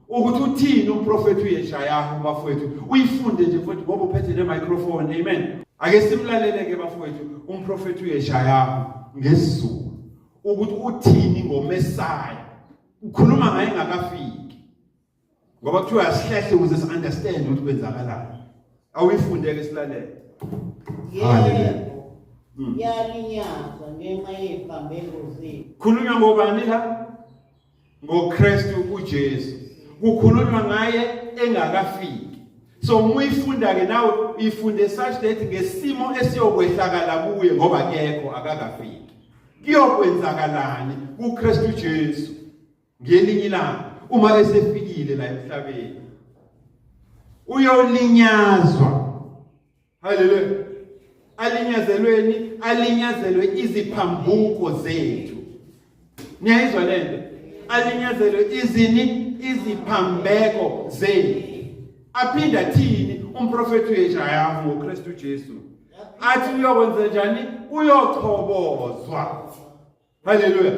ukuthi uthini umprofethi uYeshayahu bafowethu. Uyifunde nje futhi ngoba uphethe ne microphone. Amen. Ake simlalele ke bafowethu umprofethi uYeshayahu ngesiZulu ukuthi uthini ngoMessiah. Ukhuluma ngaye engakafiki. Ngoba kuthiwa asihlehle ukuze si understand ukuthi kwenzakalani. Awuyifunde ke silalele. Haleluya. Yalinyazwa ngenxa yeziphambeko zethu. Khulunywa ngobani la? NgoKristu uJesu. Kukhulunywa ngaye engakafiki. So uma uyifunda ke nawe uyifunde such that ngesimo esiyokwehlakala kuye ngoba akekho, akakafiki. Kuyokwenzakalani kuKristu Jesu ngelinye ilanga uma esefikile la emhlabeni? Uyolinyazwa. Haleluya. Alinyazelweni? Alinyazelwe iziphambuko zethu. Niyayizwa lento? Alinyazelwe izini? Iziphambeko zethu. Aphinda athini umprofethi uYeshayahu ngoKristu Jesu? Athi uyokwenza njani? Uyochobozwa. Hallelujah.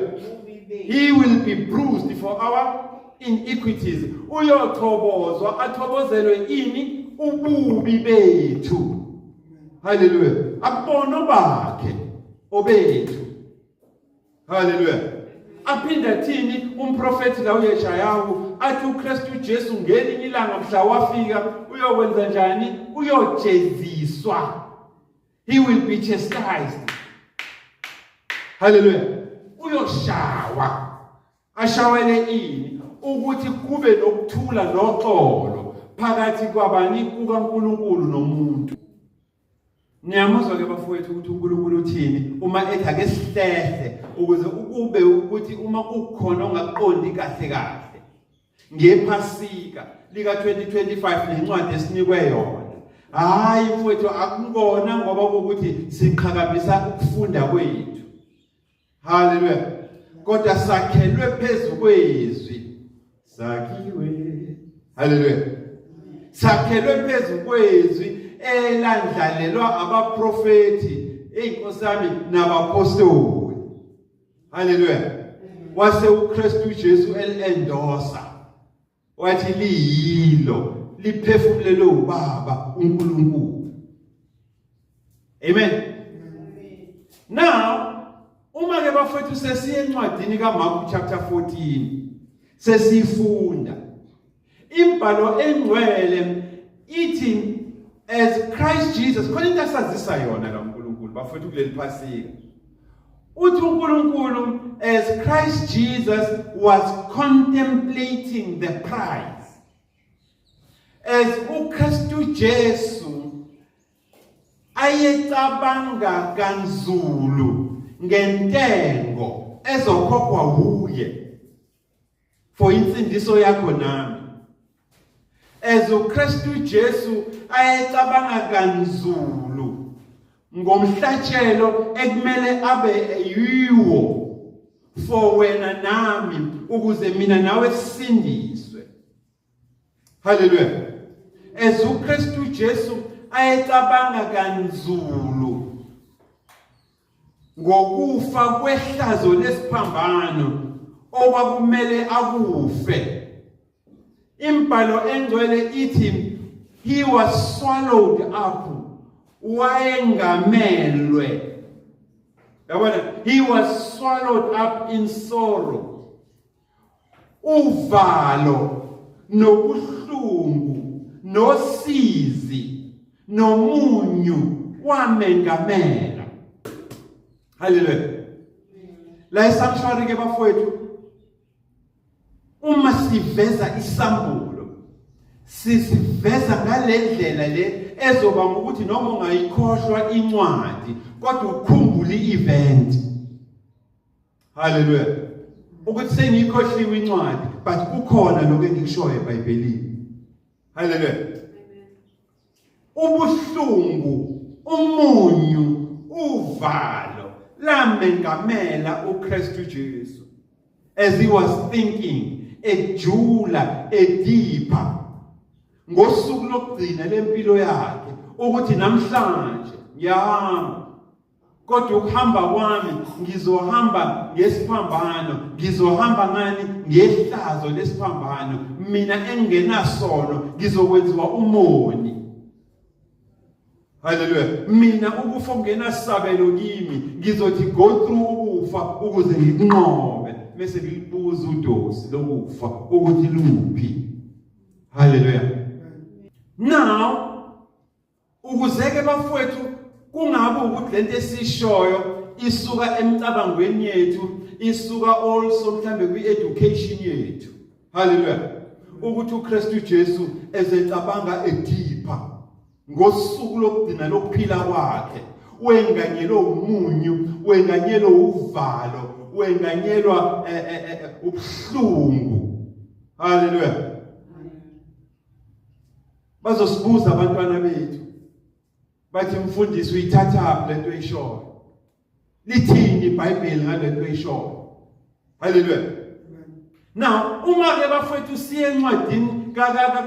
He will be bruised for our iniquities. Uyochobozwa, athobozelwe ini? Ububi bethu. Hallelujah. Akubona bakhe obethu. Hallelujah. Aphinda athini umprofethi la uYeshayahu? Athi uKristu Jesu ngelinye ilanga mhla wafika uyokwenza njani? Uyojeziswa. He will be chastised. Hallelujah. Uyoshawa. Ashawele ini? Ukuthi kube nokuthula noxolo phakathi kwabani kukaNkulunkulu nomuntu. Niyamuzwa ke bafowethu ukuthi uNkulunkulu uthini uma ethi ake sihlehle ukuze ukube ukuthi uma kukhona ongaqondi kahle kahle ngephasika lika 2025 nencwadi esinikwe yona. Hayi mfowethu, akukona ngoba ukuthi siqhakambisa ukufunda kwethu. Haleluya. Kodwa sakhelwe phezu kwezwi. Sakhiwe. Haleluya. Sakhelwe phezu kwezwi elandlalelwa abaprofeti, eyinkosi yami nabapostoli. Haleluya. Wase uKristu Jesu el-endosa. Wathi liyilo liphefumulelwe ubaba uNkulunkulu. Amen. Now uma ke bafethu sesiye encwadini kaMark chapter 14 sesifunda imbhalo engcwele ithi as Christ Jesus khona into asazisa yona la uNkulunkulu bafethu kuleli phasika. Uthi uNkulunkulu as Christ Jesus was contemplating the price, as uKristu Jesu ayecabanga kanzulu ngentengo ezokhokhwa wuye for insindiso yakho nami, as uKristu Jesu ayecabanga kanzulu ngomhlatshelo ekumele abe yiwo for wena nami ukuze mina nawe sisindiswe. Haleluya. As uKristu Jesu ayecabanga kanzulu ngokufa kwehlazo lesiphambano okwakumele akufe, imbhalo engcwele ithi he was swallowed up, wayengamelwe. Yabona, he was swallowed up in sorrow. Uvalo nobuhlungu nosizi nomunyu wamengamela. Haleluya. La esanctuary ke bafowethu, uma siveza isambulo sisiveza ngalendlela le ezoba ukuthi noma ungayikhohlwa incwadi kodwa ukhumbule i-event. Haleluya. Ukuthi sengiyikhohliwe incwadi but kukhona lokho engikushoyo eBhayibhelini. Haleluya. Ubuhlungu, umunyu, uvalo lamengamela uKristu Jesu as he was thinking ejula edipha ngosuku lokugcina lempilo yakhe ukuthi namhlanje ngiyahamba, kodwa ukuhamba kwami ngizohamba ngesiphambano, ngizohamba ngani? Ngehlazo lesiphambano. Mina engenasono ngizokwenziwa umoni. Haleluya. Mina ukufa okungenasabelo kimi ngizothi go through ukufa ukuze ngikunqobe, bese ngilibuza udosi lokufa ukuthi luphi. Haleluya. Now ukuze ke bafowethu kungabe ukuthi lento esishoyo isuka emicabangweni yethu, isuka also mhlambe kwi-education yethu. Haleluya. Ukuthi uKristu Jesu ezecabanga edipha ngosuku lokugcina lokuphila kwakhe, wenganyelwe umunyu, wenganyelwe uvalo, wenganyelwa ubuhlungu. Haleluya. Bazosibuza abantwana bethu bathi, mfundisi uyithathaphi lento oyishoyo? Lithini iBhayibheli ngalento oyishoyo? Haleluya. Now uma ke bafethu siye encwadini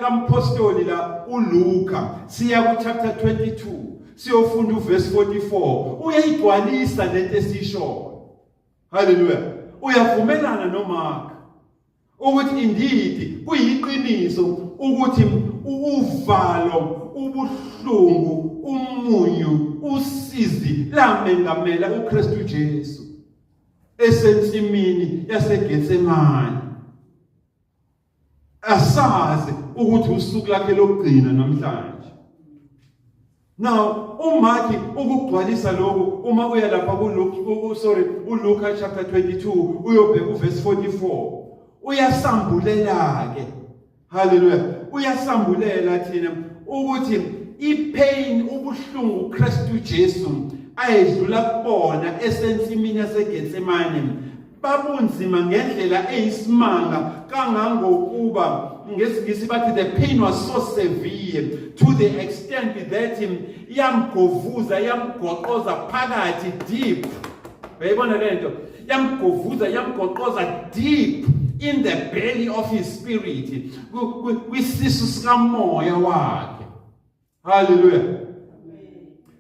kampostoli la uLuka, siya ku chapter 22 siyofunda uverse 44, uyayigcwalisa lento esishoyo. Haleluya. Uyavumelana noMark ukuthi indeed kuyiqiniso ukuthi uvalo, ubuhlungu, umunyu, usizi lamengamela uKristu Jesu esensimini yaseGetsemane. Asazi ukuthi usuku lakhe lokugcina namhlanje. Now uMark ukugcwalisa lokhu uma uya lapha kuLuke, sorry, uLuka chapter 22 uyobheka uverse 44, uyasambulela ke. Haleluya, uyasambulela thina ukuthi ipain, ubuhlungu Kristu Jesu ayedlula kubona esensimini yaseGetsemane babunzima ngendlela eyisimanga, kangangokuba ngesiNgisi bathi the pain was so severe to the extent that yamgovuza, yamgoqoza phakathi deep. Uyayibona lento? Yamgovuza, yamgoqoza deep in the belly of his spirit, kwisisu sikamoya wakhe. Haleluya!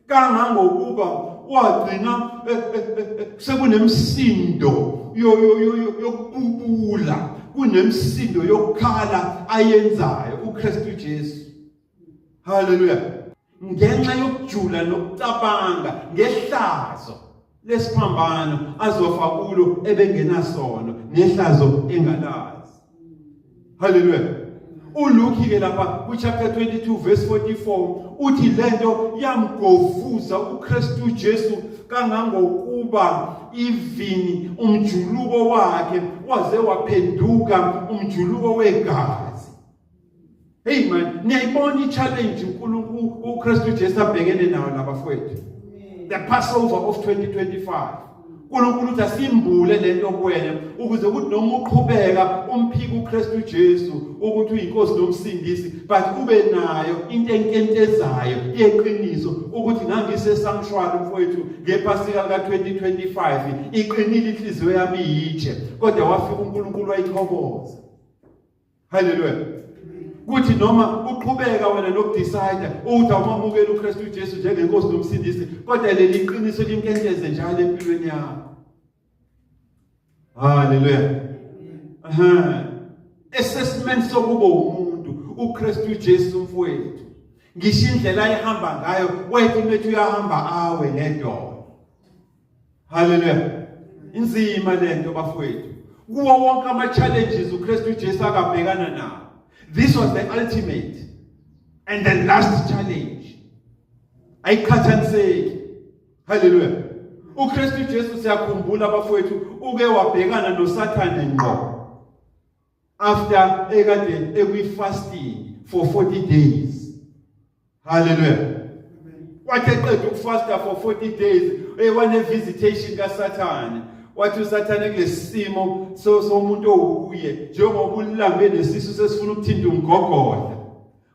Kangangokuba wagcina sekunemsindo yokububula, kunemsindo yokukhala ayenzayo uKristu Jesu. Haleluya! Ngenxa yokujula nokucabanga ngehlazo lesiphambano azofa kulo ebengenasono nehlazo engalazi. Haleluya! uLuke ke lapha ku chapter 22 verse 44 uthi lento yamgovuza uKristu Jesu kangangokuba ivini umjuluko wakhe waze waphenduka umjuluko wegazi. Hey man, niyayibona i-challenge uNkulunkulu uKristu Jesu abhekene nayo labafowethu? The Passover of 2025. uNkulunkulu uthi asimbule lento kuwena ukuze kuthi noma uqhubeka umphika uKristu Jesu ukuthi uyinkosi nomsindisi, but ube nayo into enkentezayo yeqiniso ukuthi ngangise sanctuary, mfowethu, ngePhasika ka-2025, iqinile inhliziyo yami yitshe, kodwa wafika uNkulunkulu wayichoboza. Haleluya! Kuthi noma uqhubeka wena nokudecide ukuthi awumamukeli uKristu Jesu njengenkosi nomsindisi, kodwa leli qiniso linkenteze njalo empilweni yakho. Haleluya! Aha, assessment sokuba umuntu uKristu Jesu, mfowethu, ngisho indlela ayihamba ngayo, wayethi methi uyahamba awe ngedolo. Haleluya! Inzima lento, bafowethu. Kuwo wonke ama challenges uKristu Jesu akabhekana nawo, this was the ultimate and the last challenge, ayiqhathaniseki. Haleluya! uKristu Jesu, siyakhumbula bafowethu, uke wabhekana noSathane ngqo after ekade ekwi fasting for 40 days. Haleluya! Wathi eqeda ukufasta for 40 days, ewane visitation kaSathane. Wathi uSathane, kulesimo somuntu owuye njengoba ulambe nesisu sesifuna ukuthinta umgogodla,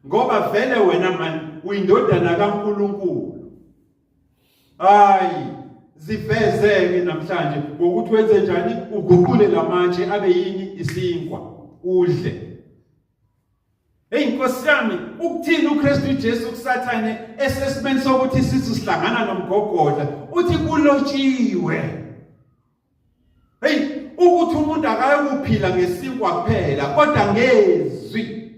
ngoba vele wena man uyindodana kaNkuluNkulu, hayi, zivezeke namhlanje ngokuthi wenze njani, uguqule lamatshe abe yini? Isinkwa, udle. Hey Nkosi yami, ukuthini uKristu Jesu kuSathane esesimeni sokuthi isisu sihlangana nomgogodla? Uthi kulotshiwe. Hey, ukuthi umuntu akayikuphila ngesinkwa kuphela kodwa ngezwi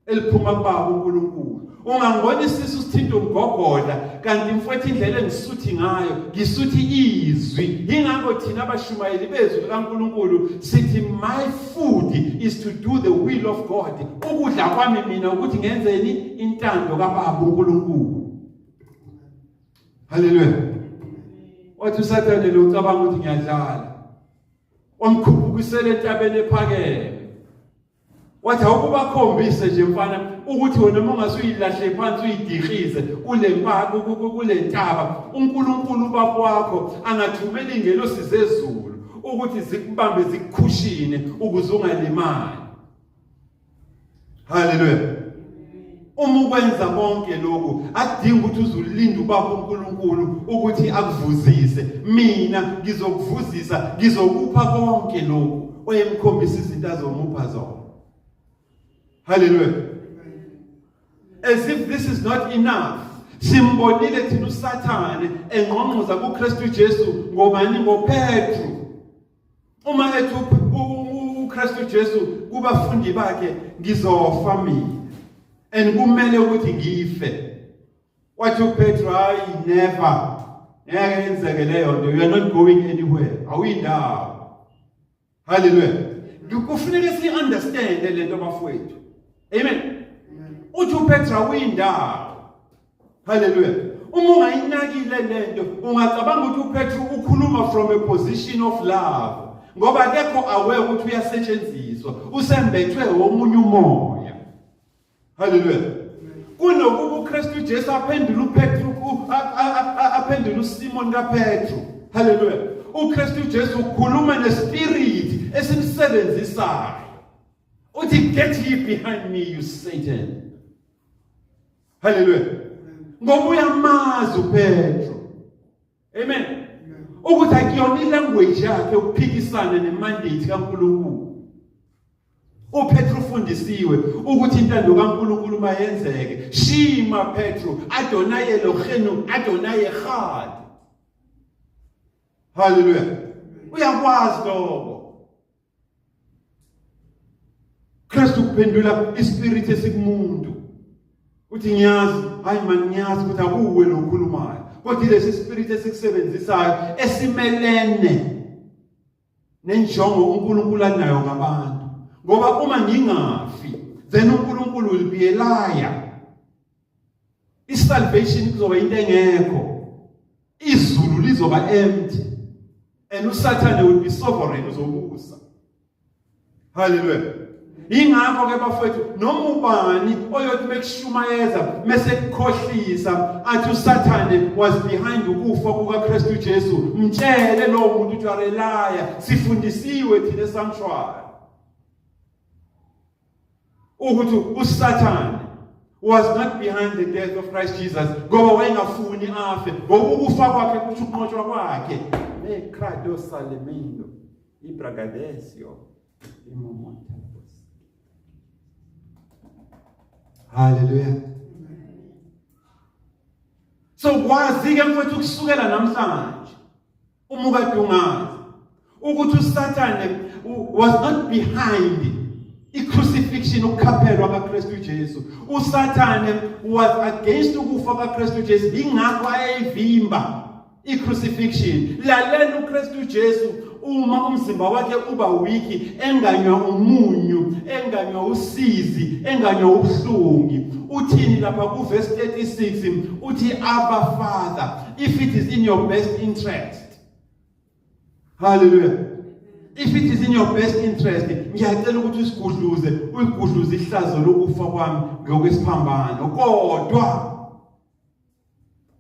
eliphuma kubaba uNkulunkulu. Ungangibona isisu sithinta umgogodla, kanti mfowethu indlela engisuthi ngayo, ngisuthi izwi. Ingakho thina abashumayeli bezwi likaNkulunkulu sithi my food is to do the will of God. Ukudla kwami mina ukuthi ngenzeni intando kaBaba uNkulunkulu. Haleluya! Wathi uSathane lo ucabanga ukuthi ngiyadlala, wamkhuphukisela entabeni ephakeme, wathi awukubakhombise nje mfana ukuthi wena uma ungasuyilahle phansi uyidihlize kule ntaba, uNkulunkulu ubaba wakho angathumela ingelosi zezulu ukuthi zikubambe zikukhushine ukuze ungalimali. Haleluya! Uma ukwenza konke lokhu, akudingi ukuthi uzulinde ubaba uNkulunkulu ukuthi akuvuzise. Mina ngizokuvuzisa, ngizokupha konke lokhu. Oyemkhombisa izinto azomupha zona. Haleluya! As if this is not enough, simbonile thina uSathane engqongqoza kuKristu Jesu. Ngobani? NgoPetru. Uma ethi uKristu Jesu kubafundi bakhe, ngizofa mina and kumele ukuthi ngife, wathi uPetru, hayi, never, ngeke yenzeke leyo nto, you are not going anywhere, awuyindawo. Haleluya! Kufuneka si understand lento, bafowethu. Amen. Uthi uPetru awuyindawo. Hallelujah. Uma ungayinakile lento ungacabanga ukuthi uPetru ukhuluma from a position of love ngoba akekho aware ukuthi uyasetshenziswa, usembethwe omunye umoya. Hallelujah. Kunokuba uKristu Jesu aphendule uPetru, aphendule uSimon kaPetru. Hallelujah. UKristu Jesu ukhuluma nespirit esimsebenzisayo. Uthi, get ye behind me, you Satan. Hallelujah. Ngoba uyamazi uPetru. Amen. Ukuthi akuyona ilanguage yakhe ukuphikisana nemandate kaNkulunkulu. UPetru ufundisiwe ukuthi intando kaNkulunkulu mayenzeke. Shima Petru, Adonai Elohenu, Adonai Echad. Hallelujah. Uyakwazi lokho. Kristu kuphendula ispirit esikumuntu. Uthi ngiyazi, hayi man, ngiyazi ukuthi akuwe lo okhulumayo. Kodwa ilesi spirit esikusebenzisayo esimelene nenjongo uNkulunkulu anayo ngabantu. Ngoba uma ngingafi, then uNkulunkulu will be a liar. I-salvation kuzoba into engekho. Izulu lizoba empty. And uSathane will be sovereign, uzobusa. Hallelujah. Ingakho ke bafowethu, noma ubani oyothi mekushumayeza mese kukhohlisa athi uSathane was behind ukufa kukaKristu Jesu, mtshele lowo muntu uthi arelaya, sifundisiwe thina esanctuary ukuthi uSathane was not behind the death of Christ Jesus, ngoba wayengafuni afe, ngoba ukufa kwakhe kusho ukunqotshwa kwakhe. Ne credo salemendo ibragadesio imomonta. Hallelujah. So kwazi ke mfowethu, kusukela namhlanje, uma ukade ungazi ukuthi uSathane was not behind i-crucifixion, ukukhaphelwa kaKristu Jesu, uSathane was against ukufa kaKristu Jesu, ingakho ayeyivimba i-crucifixion. Lalela uKristu Jesu uma umzimba wakhe uba weak, enganywa umunyu, enganywa usizi, enganywa ubuhlungu, uthini lapha kuverse 36? Uthi, "Abba Father, if it is in your best interest." Hallelujah. If it is in your best interest, ngiyacela ukuthi usigudluze, uyigudluze ihlazo lokufa kwami ngokwesiphambano, kodwa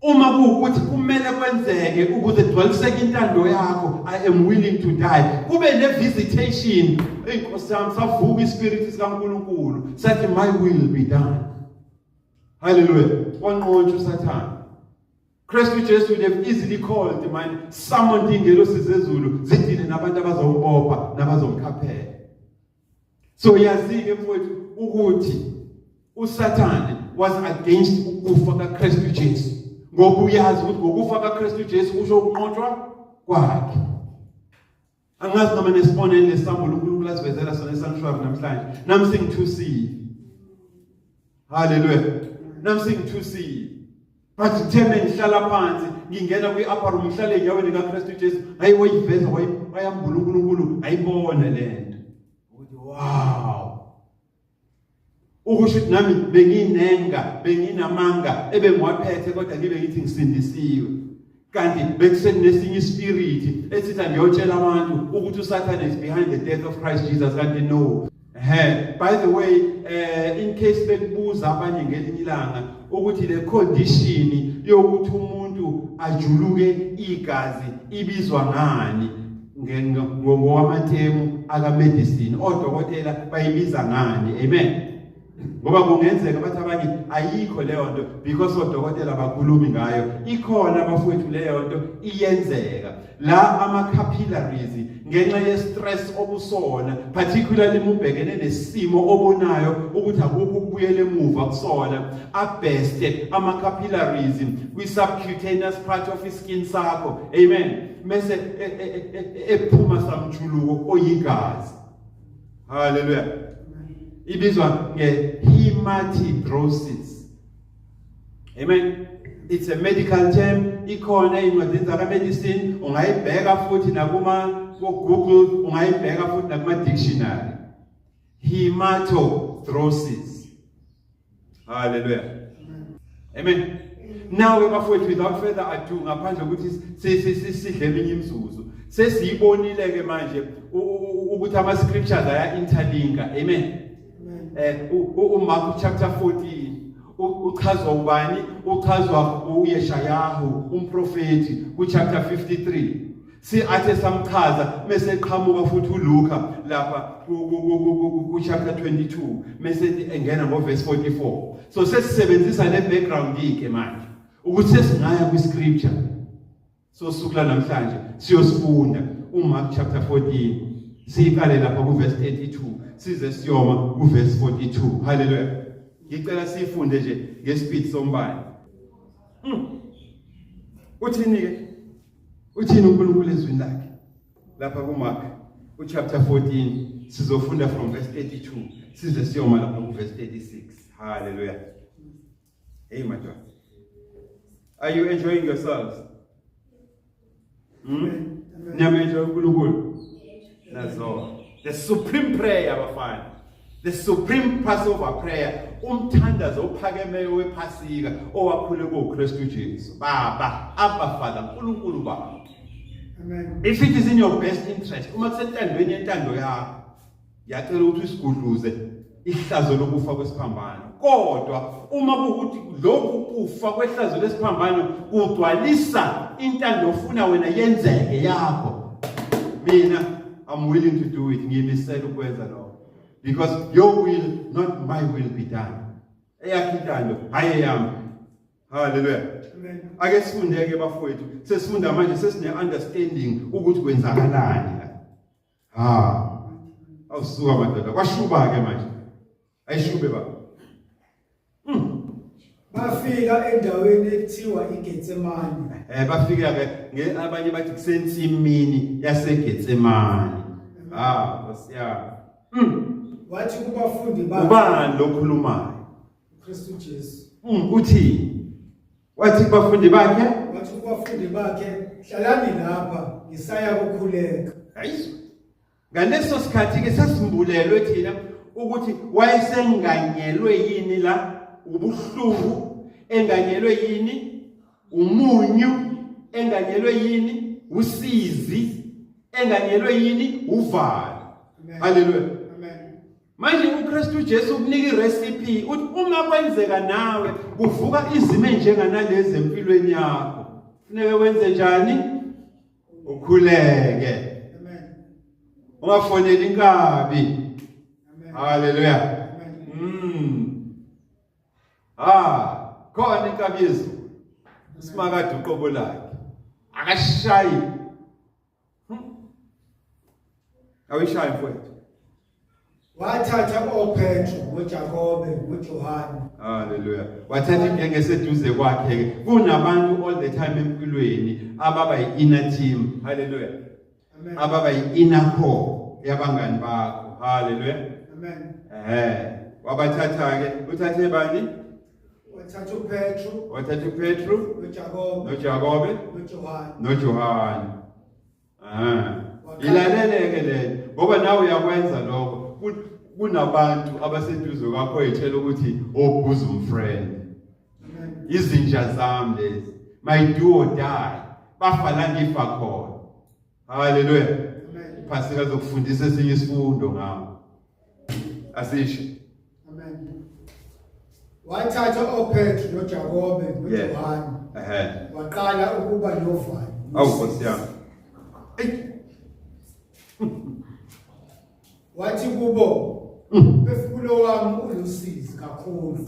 uma kuwukuthi kumele kwenzeke ukuze gcwaliseke intando yakho, I am willing to die. Kube ne-visitation, eyi Nkosi yami, savuka ispirit sikaNkulunkulu sathi, "My will be done." Hallelujah. Wanqotshwa uSathane. Kristu Jesu would have easily called, man, summoned ingelosi zezulu zidile nabantu abazombopha nabazomkhaphela. So yazi-ke mfowethu ukuthi uSathane was against ukufa kaKristu Jesu, ngoba uyazi ukuthi ngokufa kaKristu Jesu kusho ukunqotshwa kwakhe. Angazi noma nesibonelo lesambulo uNkulunkulu asivezela sona esanctuary namhlanje. Nami sengithusile. Haleluya. Nami sengithusile, but ngithe ngihlala phansi, ngingena kwi-upper room, ngihlale enyaweni kaKristu Jesu, hayi, wayiveza, wayambula uNkulunkulu, ayibona lento ukuthi wow, ukusho ukuthi nami benginenga, benginamanga ebengiwaphethe, kodwa ngibe ngithi ngisindisiwe, kanti bekusenesinye ispirit esithi angiyotshela abantu ukuthi uSathane is behind the death of Christ Jesus, kanti no. Ehe, by the way, in case bekubuza abanye ngelinye ilanga ukuthi le condition yokuthi umuntu ajuluke igazi ibizwa ngani ngokwamatemu aka medicine, odokotela bayibiza ngani? Amen. Ngoba kungenzeka bathi abanye ayikho leyo nto because odokotela bakhulumi ngayo. Ikhona bafowethu leyo nto, iyenzeka. La ama capillaries, ngenxa ye stress okusona, particularly mubhekene nesimo obonayo ukuthi akukho ukubuyela emuva kusona, aburste ama capillaries kwi subcutaneous part of skin sakho. Amen. Mase ephuma samjuluko oyigazi. Hallelujah. Ibizwa nge-hematidrosis. Amen. It's a medical term, ikhona ey'ncwadini zaka-medicine, ungayibheka futhi nakuma ko-Google, ungayibheka futhi nakuma-dictionary. Hematodrosis. Hallelujah. Amen. Nawe bafowethu, without further ado, ngaphandle ukuthi sidle eminye imizuzu, sesiyibonile ke manje ukuthi ama scriptures aya interlinka. Amen. UMark chapter 14 uchazwa ubani? Uchazwa uYeshayahu umprofeti ku chapter 53. Si athe samchaza mase eqhamuka futhi uLuka lapha ku chapter 22 mase engena ngo verse 44. So sesisebenzisa le background ke manje ukuthi sesingaya kwi scripture. So suku la namhlanje siyosifunda uMark chapter 14, siyiqale lapha ku verse 32 size siyoma ku verse 42. Hallelujah. Ngicela sifunde nje ngespeed sombane. Uthini ke? Uthini uNkulunkulu ezwini lakhe? Lapha kuMark uchapter 14 sizofunda from verse 32 size siyoma lapha ku verse 36. Hallelujah. Hey madoda. Are you enjoying yourselves? Hmm? Niyamenjoy uNkulunkulu? Nazo. The supreme prayer, bafana. The supreme Passover prayer, umthandazo ophakemeyo wePhasika owakhulekwa uKristu Jesu. Baba, Abba Father, uNkulunkulu Baba. Amen. If it is in your best interest, uma kusentandweni yentando yakho, ngiyacela ukuthi usigudluze ihlazo lokufa kwesiphambano. Kodwa uma kuwukuthi lokhu kufa kwehlazo lesiphambano kugcwalisa intando ofuna wena yenzeke yakho, mina I'm willing to do it. Ngiyimisela ukwenza lokho, because your will, not my will, be done. Eyakho intando, hayi eyami. Hallelujah. Amen. Ake sifunde-ke bafowethu, sesifunda manje, sesine understanding ukuthi kwenzakalani la. Ha, awusuka madoda, kwashuba ke manje, ayishube baba. Bafika endaweni ekuthiwa iGetsemane. Bafika ke, abanye bathi kusensimini yaseGetsemane. Ah, Nkosi yami. Wathi kubafundi bakhe, Ubani lokhulumayo? Kristu Jesu. Uthi wathi kubafundi bakhe, Wathi kubafundi bakhe, hlalani lapha ngisaya kukhuleka. Ayizwa. Ngaleso sikhathi ke sesimbulelwe thina ukuthi wayesenganyelwe yini la ubuhlungu, enganyelwe yini umunyu, enganyelwe yini usizi, enganyelwe yini uvalo. Amen. Hallelujah. Amen. Manje uKristu Jesu ukunika irecipe, uthi uma kwenzeka nawe kuvuka izimo enjenganalezi empilweni yakho, kufuneka wenze njani? Ukhuleke. Amen. Ungafoneli inkabi. Amen. Hallelujah. Amen. Ah, khona inkabi yezulu. Simakade uqobo lakhe. Akashayi. Awuyishayi mfowethu. Wathatha oPetru noJakobe noJohane. Hallelujah. Wathatha igenge eseduze kwakhe ke. Kunabantu all the time empilweni ababa yi-inner team. Hallelujah. Amen. Ababa yi-inner core yabangani bakho. Hallelujah. Amen. Wabathatha ke, uthathe bani? Wathatha uPetru Wathatha uPetru noJakobe noJakobe noJohane. noJohane. Ilaleleke le ngoba nawe uyakwenza lokho. Kunabantu abaseduze kwakho oyitshela ukuthi oh bosom friend. Amen. Izinja zami lezi. My do or die. Bafa la ngifa khona. Hallelujah. Amen. Iphasika zokufundisa esinye isifundo ngawo. Asisho. Amen. Wathatha oPetru noJakobe noJohane. Waqala ukuba novalo. Awu Nkosi yami. Ey. Wathi kubo, umphefumulo wami ulusizi kakhulu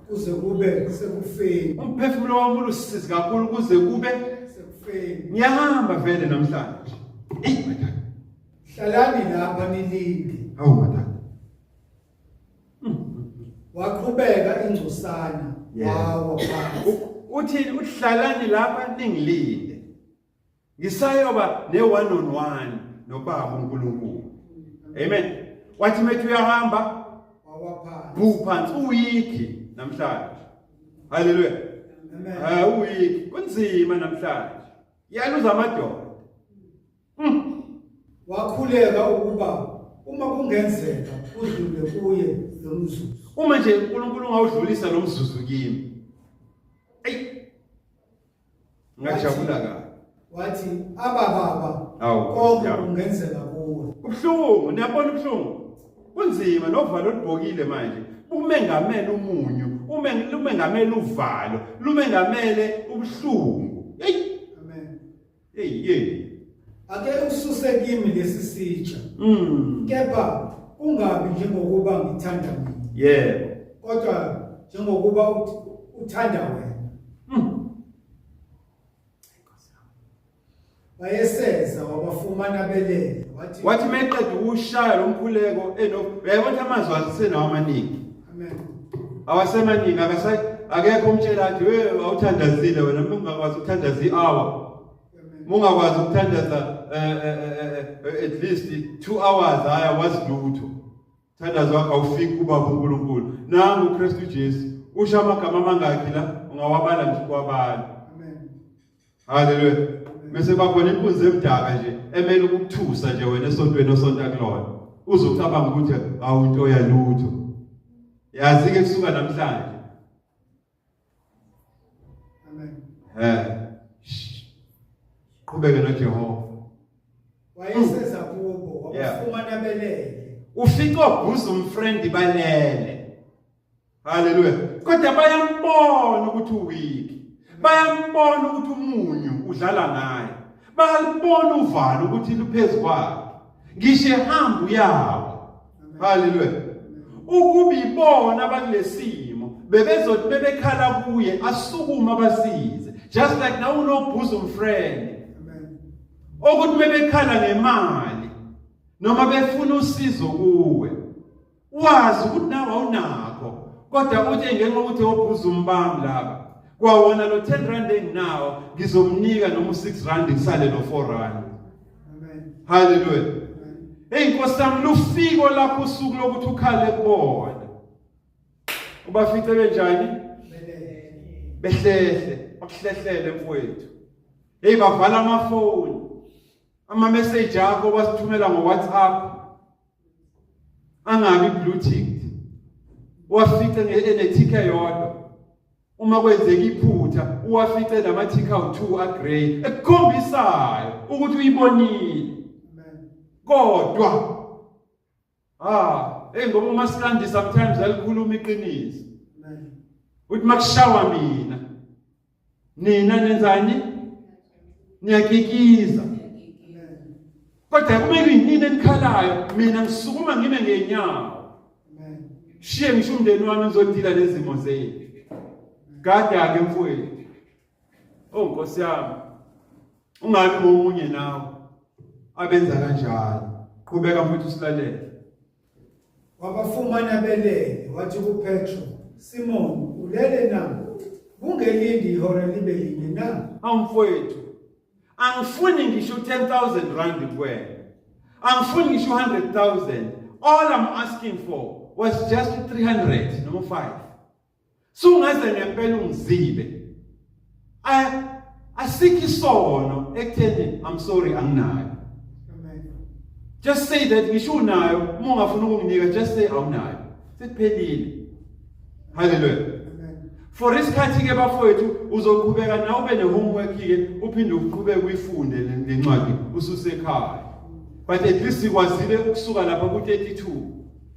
kuze kube sekufeni. Umphefumulo wami ulusizi kakhulu kuze kube sekufeni. Ngiyahamba vele namhlanje. Ey madodana. Hlalani lapha nilinde. Awu madodana. Waqhubeka ingcosana wawa phansi. Uthi uhlalani lapha ningilinde. Ngisayoba ne one on one noBaba uNkulunkulu. Amen. Wathi methu uyahamba wawa phansi. Bu phansi uyiki namhlanje. Hallelujah. Amen. Uyiki kunzima namhlanje. Yaluza amadoda. Wakhuleka ukuba uma kungenzeka udlule kuye lo mzuzu. Uma nje uNkulunkulu ungawudlulisa lo mzuzu kimi. Ey. Ngajabula kabi. Wathi aba baba Awu, konke ya. kungenzeka kuwe. Kubuhlungu, niyabona ubuhlungu. Kunzima novalo olubhokile manje. Umengamele umunyu, ume lumengamele uvalo, lumengamele ubuhlungu. Hey, Amen. hey, hey. Ake ususe kimi lesi sitsha. Kepha kungabi njengokuba ngithanda mina. Yebo. Kodwa njengokuba uthanda wena. Wayeseza wabafumana belele wathi Wathi meqeda ukushaya lo mkhuleko eno uyayibona ukuthi amazwi asenawo amaningi. Amen. Awasemaningi akasa akekho umtshela athi we awuthandazile wena uma ungakwazi ukuthandaza i-hour. Amen. Uma ungakwazi ukuthandaza at least 2 hours hayi awazi lutho. Thandazo wakho awufiki kubaba uNkulunkulu. Nangu uKristu Jesu usho amagama amangaki la ungawabala nje kwabala. Amen. Haleluya. Bese bakhona inkunzi emdaka nje emele ukukuthusa nje wena esontweni osonta kulona. Uzocabanga ukuthi awunto yalutho. Yazi ke kusuka namhlanje. Amen. Qhubeke noJehova. Wayeseza kubo wabafumana belele. Ufica obosom friend balele. Haleluya. Kodwa bayambona ukuthi uweak. Bayambona ukuthi umunyu udlala ngaye. Bayalibona uvalo ukuthi luphezulu kwakhe. Ngisho ehamba uyawa. Haleluya. Ukuba ibona abakulesimo bebezothi bebekhala kuye asukuma abasize. Just like now uno bosom friend. Amen. Okuthi bebekhala ngemali noma befuna usizo kuwe. Wazi ukuthi nawe awunakho kodwa uthi ngenxa ukuthi obosom bami laba kwawona lo 10 rand enginawo ngizomnika noma u6 rand ngisale no 4 rand. Amen. Hallelujah. Amen. Hey Nkosi yami lufiko lakho usuku lokuthi ukhale kubona. Ubafice benjani? Belele. Behlehle, bakuhlehlele mfowethu. Hey bavala amafoni. Ama message akho basithumela ngo WhatsApp. Angabi blue ticked. Wafice ene-tick eyodwa. Uma kwenzeka iphutha uwafice nama tick awu2 agrey ekukhombisayo ukuthi uyibonile. Amen. Kodwa hey ngoba umasikandi sometimes alikhuluma iqiniso. Amen. Uthi makushawa mina nina nenzani? Niyakikiza. Amen. Kodwa kube kuyinini enikhalayo mina ngisukuma ngime ngenyawo. Amen. Shiye ngisho umndeni wami ngizodila nezimo zethu. Gada ke mfowethu. Oh Nkosi yami. Ungabi ngomunye nawe abenza kanjalo. Qhubeka mfowethu usilalele. Wabafumana belele wathi kuPetro, Simon, ulele na? Bungelindi ihora libe linye na? Awumfowethu. Angifuni ngisho 10000 rand kuwena. Angifuni ngisho 100,000. All I'm asking for was just 300 noma 5. Sungaze ngempela ungizibe. Asikho isono ekutheni I'm sorry anginayo. Amen. Just say that ngisho unayo, uma ungafuni ukunginika just say awunayo. Sekuphelile. Hallelujah. Amen. For isikhathi ke bafowethu uzoqhubeka nawe ube ne-homework ke uphinde uqhubeke uyifunde le ncwadi ususekhaya. But at least sikwazile ukusuka lapha ku-32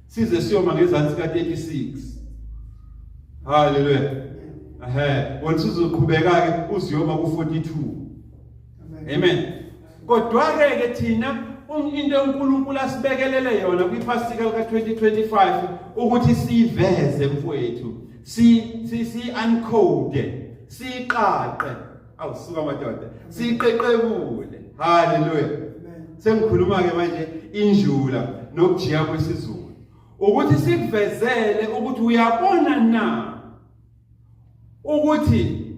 size siyoma ngezansi ka-36. Hallelujah. Ehhe, wena usuzoqhubeka ke uziyoma ku-42. Amen. Amen. Kodwa ke ke thina into uNkulunkulu asibekelele yona kwiPhasika lika 2025 ukuthi siveze mfowethu, si si si uncode, siqaqe. Awusuka madoda, siqeqebule. Hallelujah. Amen. Sengikhuluma ke manje injula nokujiya kwesiZulu. Ukuthi sikuvezele ukuthi uyabona na ukuthi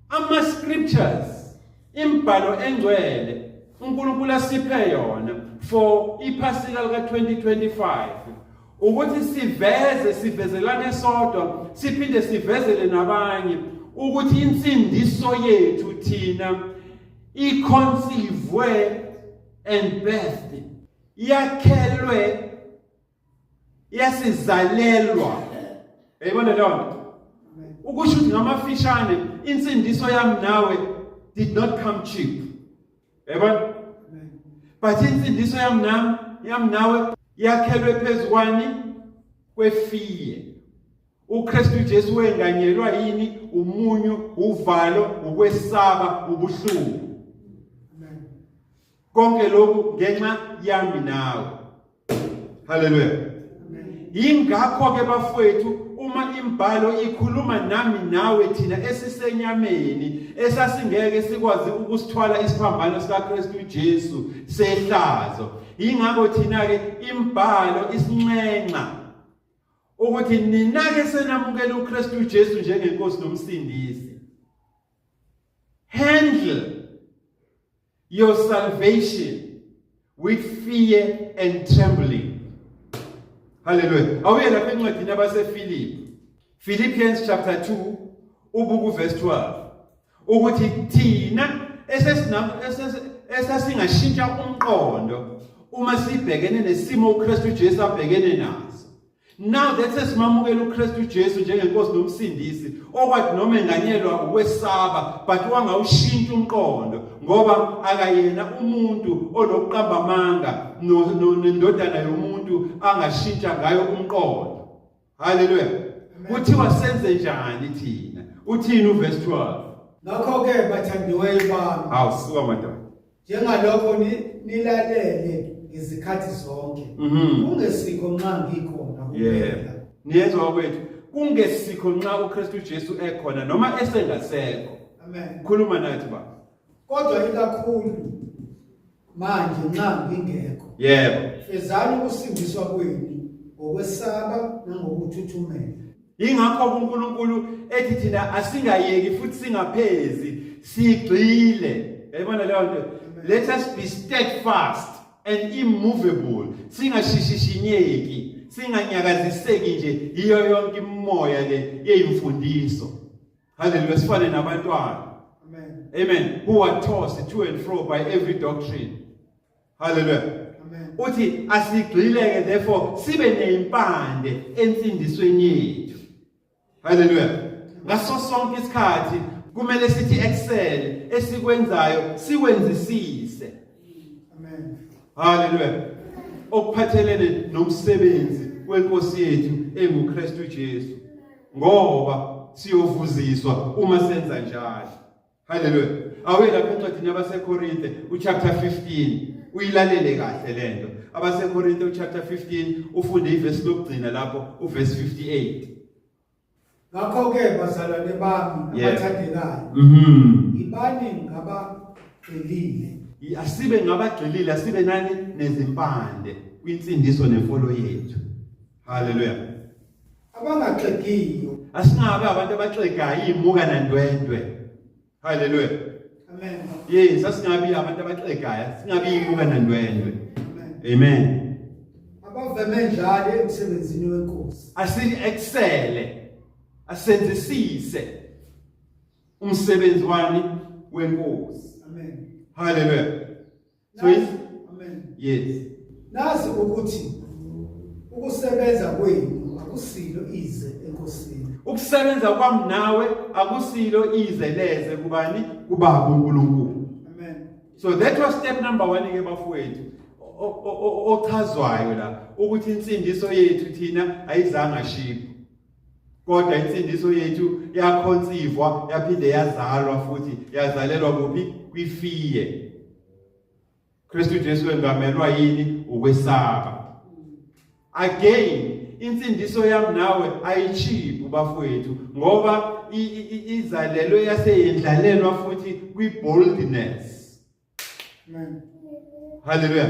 ama scriptures imbhalo engcwele uNkulunkulu asiphe yona for iphasika lika 2025 ukuthi siveze sivezelane sodwa siphinde sivezele nabanye ukuthi insindiso yethu thina iconceive and birthed yakhelwe yasizalelwa. Uyayibona leyo nto? Ukusho ukuthi ngamafishane insindiso yami nawe did not come cheap. Yabona? But insindiso yami nami, yami nawe yakhelwe phezu kwani? Kwefiye. uKristu Jesu wenganyelwa yini? Umunyu, uvalo, ukwesaba, ubuhlungu. Konke lokhu ngenxa yami nawe. Haleluya. Yingakho ke bafowethu uma imbhalo ikhuluma nami nawe thina esisenyameni esasingeke sikwazi ukusithwala isiphambano sikaKristu Jesu sehlazo. Yingakho thina ke imbhalo isinxenxa ukuthi nina-ke senamukela uKristu Jesu njengenkosi nomsindisi. Handle your salvation with fear and trembling. Hallelujah. Awuye lapha encwadini yabaseFilipi. Philippians chapter 2 ubuku verse 12. Ukuthi thina esesingashintsha umqondo uma sibhekene nesimo uKristu Jesu abhekene naso. Now that sesimamukela uKristu Jesu njengenkosi nomsindisi okwathi noma enganyelwa ukwesaba but wangawushintsha umqondo ngoba akayena umuntu onokuqamba amanga nendodana yomuntu angashintsha ngayo umqondo. Haleluya. Kuthiwa senze njani thina? Uthini uverse 12? Ngakho ke bathandiweyo bami. Hawu suka madoda. Njengalokho nilalele ngezikhathi zonke. Kungesikho nxa ngikhona kuphela. Niyezwa kwethu kungesikho nxa uKristu Jesu ekhona noma esengasekho. Amen. Khuluma nathi baba. Kodwa ikakhulu manje nxa ngingekho. Yebo. Fezani ukusindiswa kwenu ngokwesaba nangokuthuthumela. Yingakho uNkulunkulu ethi thina asingayeki futhi singaphezi sigxile. Yayibona leyo nto. Let us be steadfast and immovable. Singashishishiyeki, singanyakaziseki nje yiyo yonke imimoya le yeyimfundiso. Hallelujah, sifane nabantwana. Amen. Amen. Who are tossed to and fro by every doctrine. Hallelujah. Amen. Uthi asigxileke therefore sibe nezimpande ensindisweni yethu. Hallelujah. Ngaso sonke isikhathi kumele sithi excel esikwenzayo sikwenzisise. Amen. Hallelujah. Okuphathelene nomsebenzi wenkosi yethu enguKristu Jesu. Ngoba siyovuziswa uma senza njalo. Haleluya. Awuye lapha encwadini yabaseKorinte uchapter 15 uyilalele kahle lento. AbaseKorinte uchapter 15 ufunde ivesi lokugcina lapho uverse 58. Ngakho ke bazalwane bami abathandekayo. Yibani ngabagxilile. Asibe ngabagxilile, asibe nani nezimpande kwinsindiso nemfolo yethu. Haleluya. Abangaxegiyo. Asingabe abantu abaxegayo imuka nandwendwe. Haleluya. Amen. Yes, asingabi abantu abaxegayo, singabi imuka nandwendwe. Amen. Abaveme njalo emsebenzini wenkosi. Asi excel. Asenzisise umsebenzi wani wenkosi. Amen. Haleluya. So Nazi, amen. Yes. Nazi ukuthi ukusebenza kwenu akusilo ize enkosini. Ukusebenza kwami nawe akusilo ize leze kubani? Kubaba uNkulunkulu. Amen. So that was step number 1 ke bafowethu ochazwayo la ukuthi insindiso yethu thina ayizanga shiphu. Kodwa insindiso yethu yakhonsivwa yaphinde yazalwa futhi yazalelwa kuphi? Kwifiye. Kristu Jesu engamelwa yini? Ukwesaba. Again, insindiso yami nawe ayichiphu bafowethu ngoba izalelwe yaseyendlalelwa futhi kwi-boldness. Amen. Hallelujah.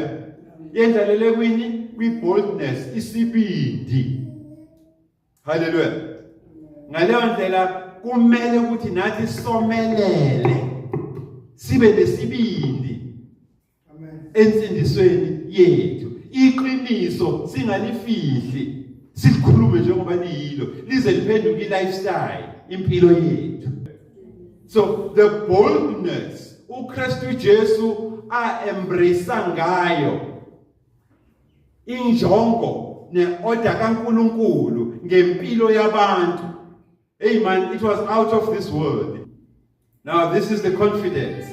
Yendlalele kwini? Kwi-boldness, isibindi. Haleluya. Ngaleyo ndlela kumele ukuthi nathi somelele sibe nesibindi. Amen. Ensindisweni yethu. Iqiniso singalifihli. Silikhulume njengoba liyilo lize liphenduke i-lifestyle impilo yethu. So the boldness uKristu Jesu a embrace ngayo injongo neorder kaNkuluNkulu ngempilo yabantu. Hey man, it was out of this world. Now this is the confidence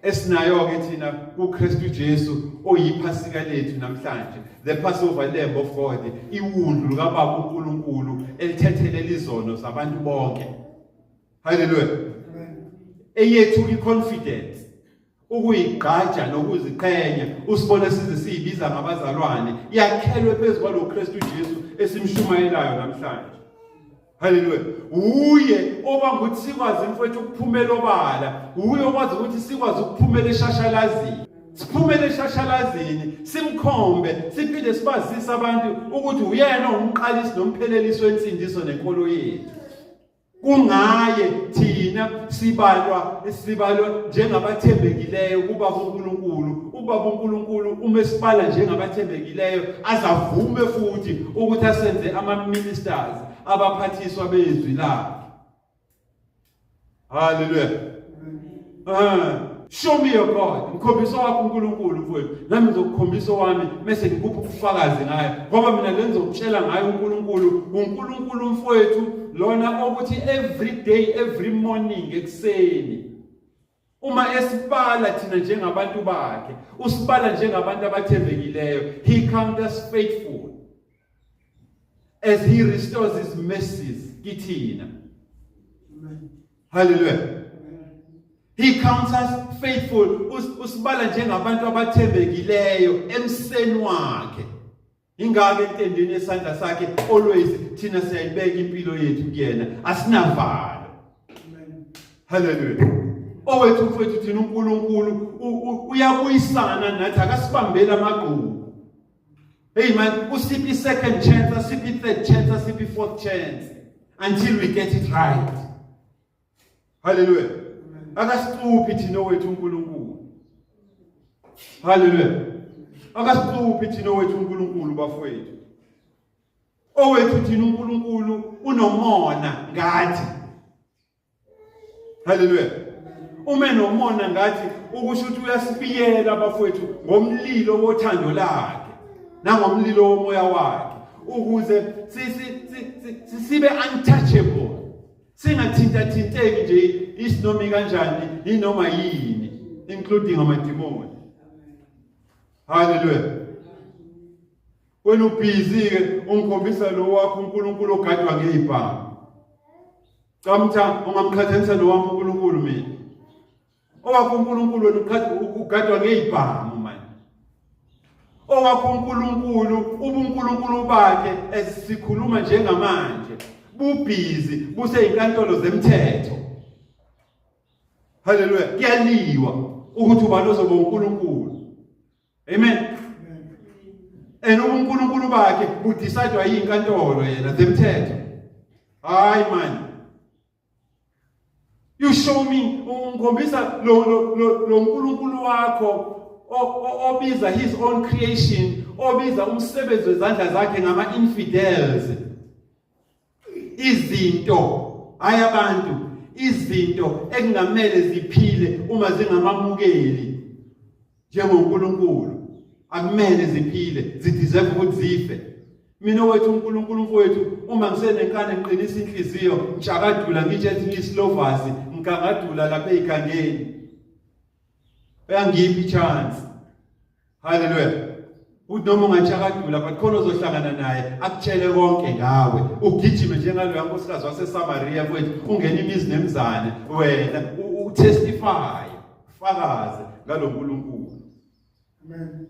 esinayo ke thina kuKristu Jesu oyiphasika lethu namhlanje, the Passover lamb of God, iwundlu likaBaba uNkulunkulu elithethelela izono zabantu bonke. Hallelujah. Eyethu iconfidence, ukuyigqaja nokuziqhenya, usibona size siyibiza ngabazalwane, yakhelwe phezu kwalo Kristu Jesu esimshumayelayo namhlanje. Haleluya. Uye obanga ukuthi sikwazi, mfowethu, ukuphumela obala. Uye okwazi ukuthi sikwazi ukuphumela eshashalazini. Siphumele eshashalazini, simkhombe, siphinde sibazise abantu ukuthi uyena ongumqalisi nomphelelisi wensindiso nenkolo yethu. Kungaye thina sibalwa njengabathembekileyo kuBaba uNkulunkulu. UBaba uNkulunkulu uma esibala njengabathembekileyo azavume futhi ukuthi asenze ama ministers, abaphathiswa bezwi lakhe. Hallelujah. Show me your God. Ngikhombisa wakho uNkulunkulu, mfowethu. Nami ngizokukhombisa owami bese ngikupha ubufakazi ngaye. Ngoba mina le ngizokutshela ngayo uNkulunkulu, uNkulunkulu, mfowethu, lona okuthi every day, every morning ekuseni uma esibala thina njengabantu bakhe, usibala njengabantu abathembekileyo. He count us faithful as he restores his mercies kithina. Hallelujah. He counts us faithful. Usibala njengabantu abathembekileyo emseni wakhe. Ingake entendeni yesandla sakhe always thina siyayibeka impilo yethu kuyena, asinavalo. Hallelujah. Owethu, mfowethu, thina uNkulunkulu uyabuyisana nathi, akasibambeli amagqubu. Hey man, usiphi second chance, asiphi third chance, asiphi fourth chance until we get it right. Hallelujah. Akasicuphi thina wethu uNkulunkulu. Hallelujah. Akasicuphi thina wethu uNkulunkulu, bafowethu. Owethu thina uNkulunkulu unomona ngathi. Hallelujah. Uma nomona ngathi, ukusho ukuthi uyasibiyela, bafowethu, ngomlilo wothando lakhe nangomlilo womoya wakhe ukuze sibe untouchable, singathinta thinteki nje isinomi kanjani, inoma yini, including amadimoni. Hallelujah. Wena ubhizi ke ungikhombisa lo wakho uNkulunkulu ogadwa ngezibhamu. Camtha ungamqhathanisa nowami uNkulunkulu mina. Owakho uNkulunkulu wena ugadwa ngezibhamu manje. Owakho uNkulunkulu, ubuNkulunkulu bakhe esikhuluma njengamanje bubhizi buseyinkantolo zemthetho. Haleluya. Kuyaliwa ukuthi ubani ozoba uNkulunkulu. Amen. And ubuNkulunkulu bakhe budecidwa yinkantolo yena zemthetho. Hayi man. You show me, ungikhombisa lo uNkulunkulu wakho obiza his own creation, obiza umsebenzi wezandla zakhe ngama infidels. Izinto, hayi abantu, izinto ekungamele ziphile uma zingamamukeli njengoNkulunkulu, akumele ziphile, zideserve ukuthi zife. Mina wethu uNkulunkulu, mfowethu, uma ngisenenkani ngiqinisa inhliziyo, ngitshakadula, ngitshe ezinye isilovazi, ngigangadula lapha ey'gangeni, uyangipha i-chance. Haleluya. Uthi noma ungatshakadula, but khona ozohlangana naye akutshele konke ngawe, ugijime njengaloya nkosikazi waseSamaria, mfowethu, ungena imizi nemizane wena utestify, fakaze ngalo nkulunkulu. Amen.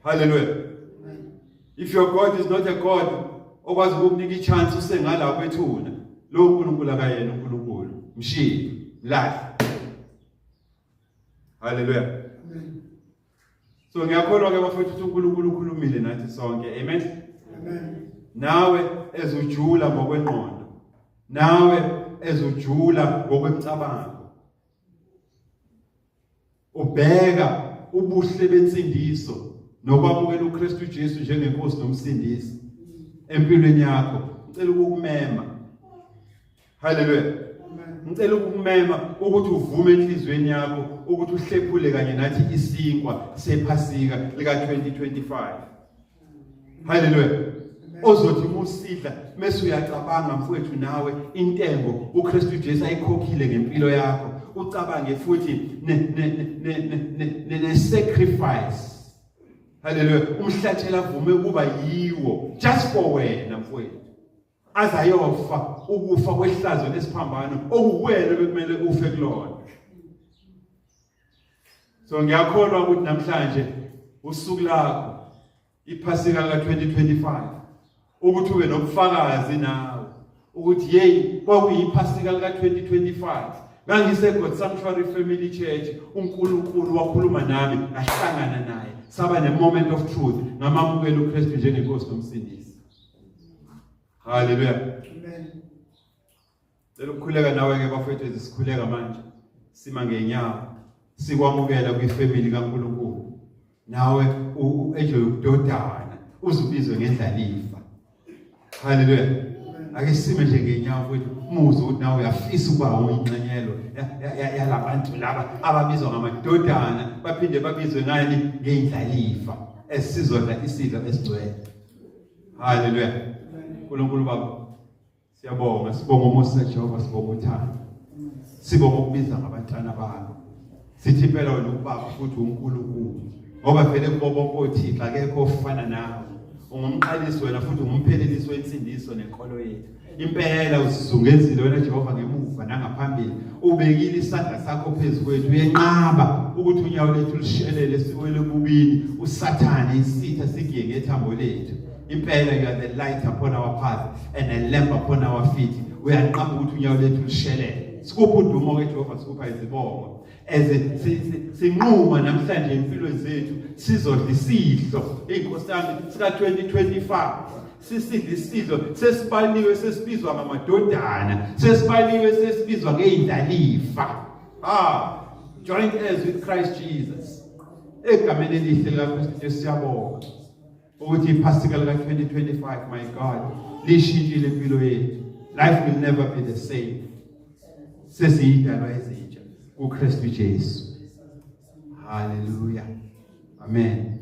Hallelujah. If your God is not a God okwazi ukukunika i-chance usengala kwethuna, lo uNkulunkulu akayena uNkulunkulu. Mshiye, mlahle. Hallelujah. Amen. So ngiyakholwa ke, bafowethu, ukuthi uNkulunkulu ukhulumile nathi sonke. Amen. Amen. Nawe ezujula ngokwengqondo. Nawe ezujula ngokwemicabango. Ubheka ubuhle bensindiso nokwamukela uKristu Jesu njengenkosi nomsindisi empilweni yakho. Ngicela ukukumema. Hallelujah. Ngicela ukukumema ukuthi uvume enhliziyweni yakho ukuthi uhlephule kanye nathi isinkwa sephasika lika 2025. Hallelujah. Ozothi musidla mase uyacabanga mfowethu nawe intengo uKristu Jesu ayikhokhile ngempilo yakho, ucabange futhi ne sacrifice. Haleluya, umhlatshelo avume ukuba yiwo just for wena mfowethu. Azayofa ukufa kwehlazo lesiphambano okuwena bekumele ufe kulona. So ngiyakholwa ukuthi namhlanje usuku lakho, iphasika lika 2025, ukuthi ube nobufakazi nawe ukuthi hey, kwakuyiphasika lika 2025, ngangise God Sanctuary Family Church, uNkulunkulu wakhuluma nami, ngahlangana naye, saba ne moment of truth, ngamamukela uKristu njengenkosi nomsindisi. Haleluya. Amen. Cela ukukhuleka nawe ke bafethu, ezisikhuleka manje sima ngenyawo, sikwamukela kwifamily kaNkulunkulu, nawe u-enjoy ukudodana, uzubizwe ngendlalifa. Haleluya. Ake sime nje ngenyawo futhi muzwe ukuthi nawe uyafisa ukuba uyingxenyelo yalabantu laba ababizwa ngamadodana, baphinde babizwe ngani? Ngendlalifa, esizodla isidlo esigcwele. Haleluya. uNkulunkulu Baba, siyabonga, sibonga umusa Jehova, sibonga uthando, sibonga ukubiza ngabantwana bakho. Sithi impela wena ubaba futhi uNkulunkulu, ngoba vele kubo bonke othixo akekho ofana nawe. Ungumqalisi wena futhi ungumphelelisi wensindiso nenkolo yethu. Impela usizungezile wena Jehova ngemuva nangaphambili, ubekile isandla sakho phezu kwethu, uyenqaba ukuthi unyawo lethu lushelele siwele kubini, usathane isitha sigiye ngethambo lethu. Impela you are the light upon our path and a lamp upon our feet. Uyanqaba ukuthi unyawo lethu lushelele. Sikupha udumo ke Jehova, sikupha izibongo as sinquma namhlanje impilo zethu, sizodla isidlo inkosi yami sika 2025, sisidla isidlo, sesibaliwe, sesibizwa ngamadodana, sesibaliwe, sesibizwa ngezindlalifa, joint heirs with Christ Jesus. Egameni elihle likaKristu Jesu, siyabonga ukuthi iphasika lika 2025, my God, lishintshile impilo yethu. Life will never be the same. Sesiyidalwa ezintsha kuKristu Jesu. Hallelujah, amen.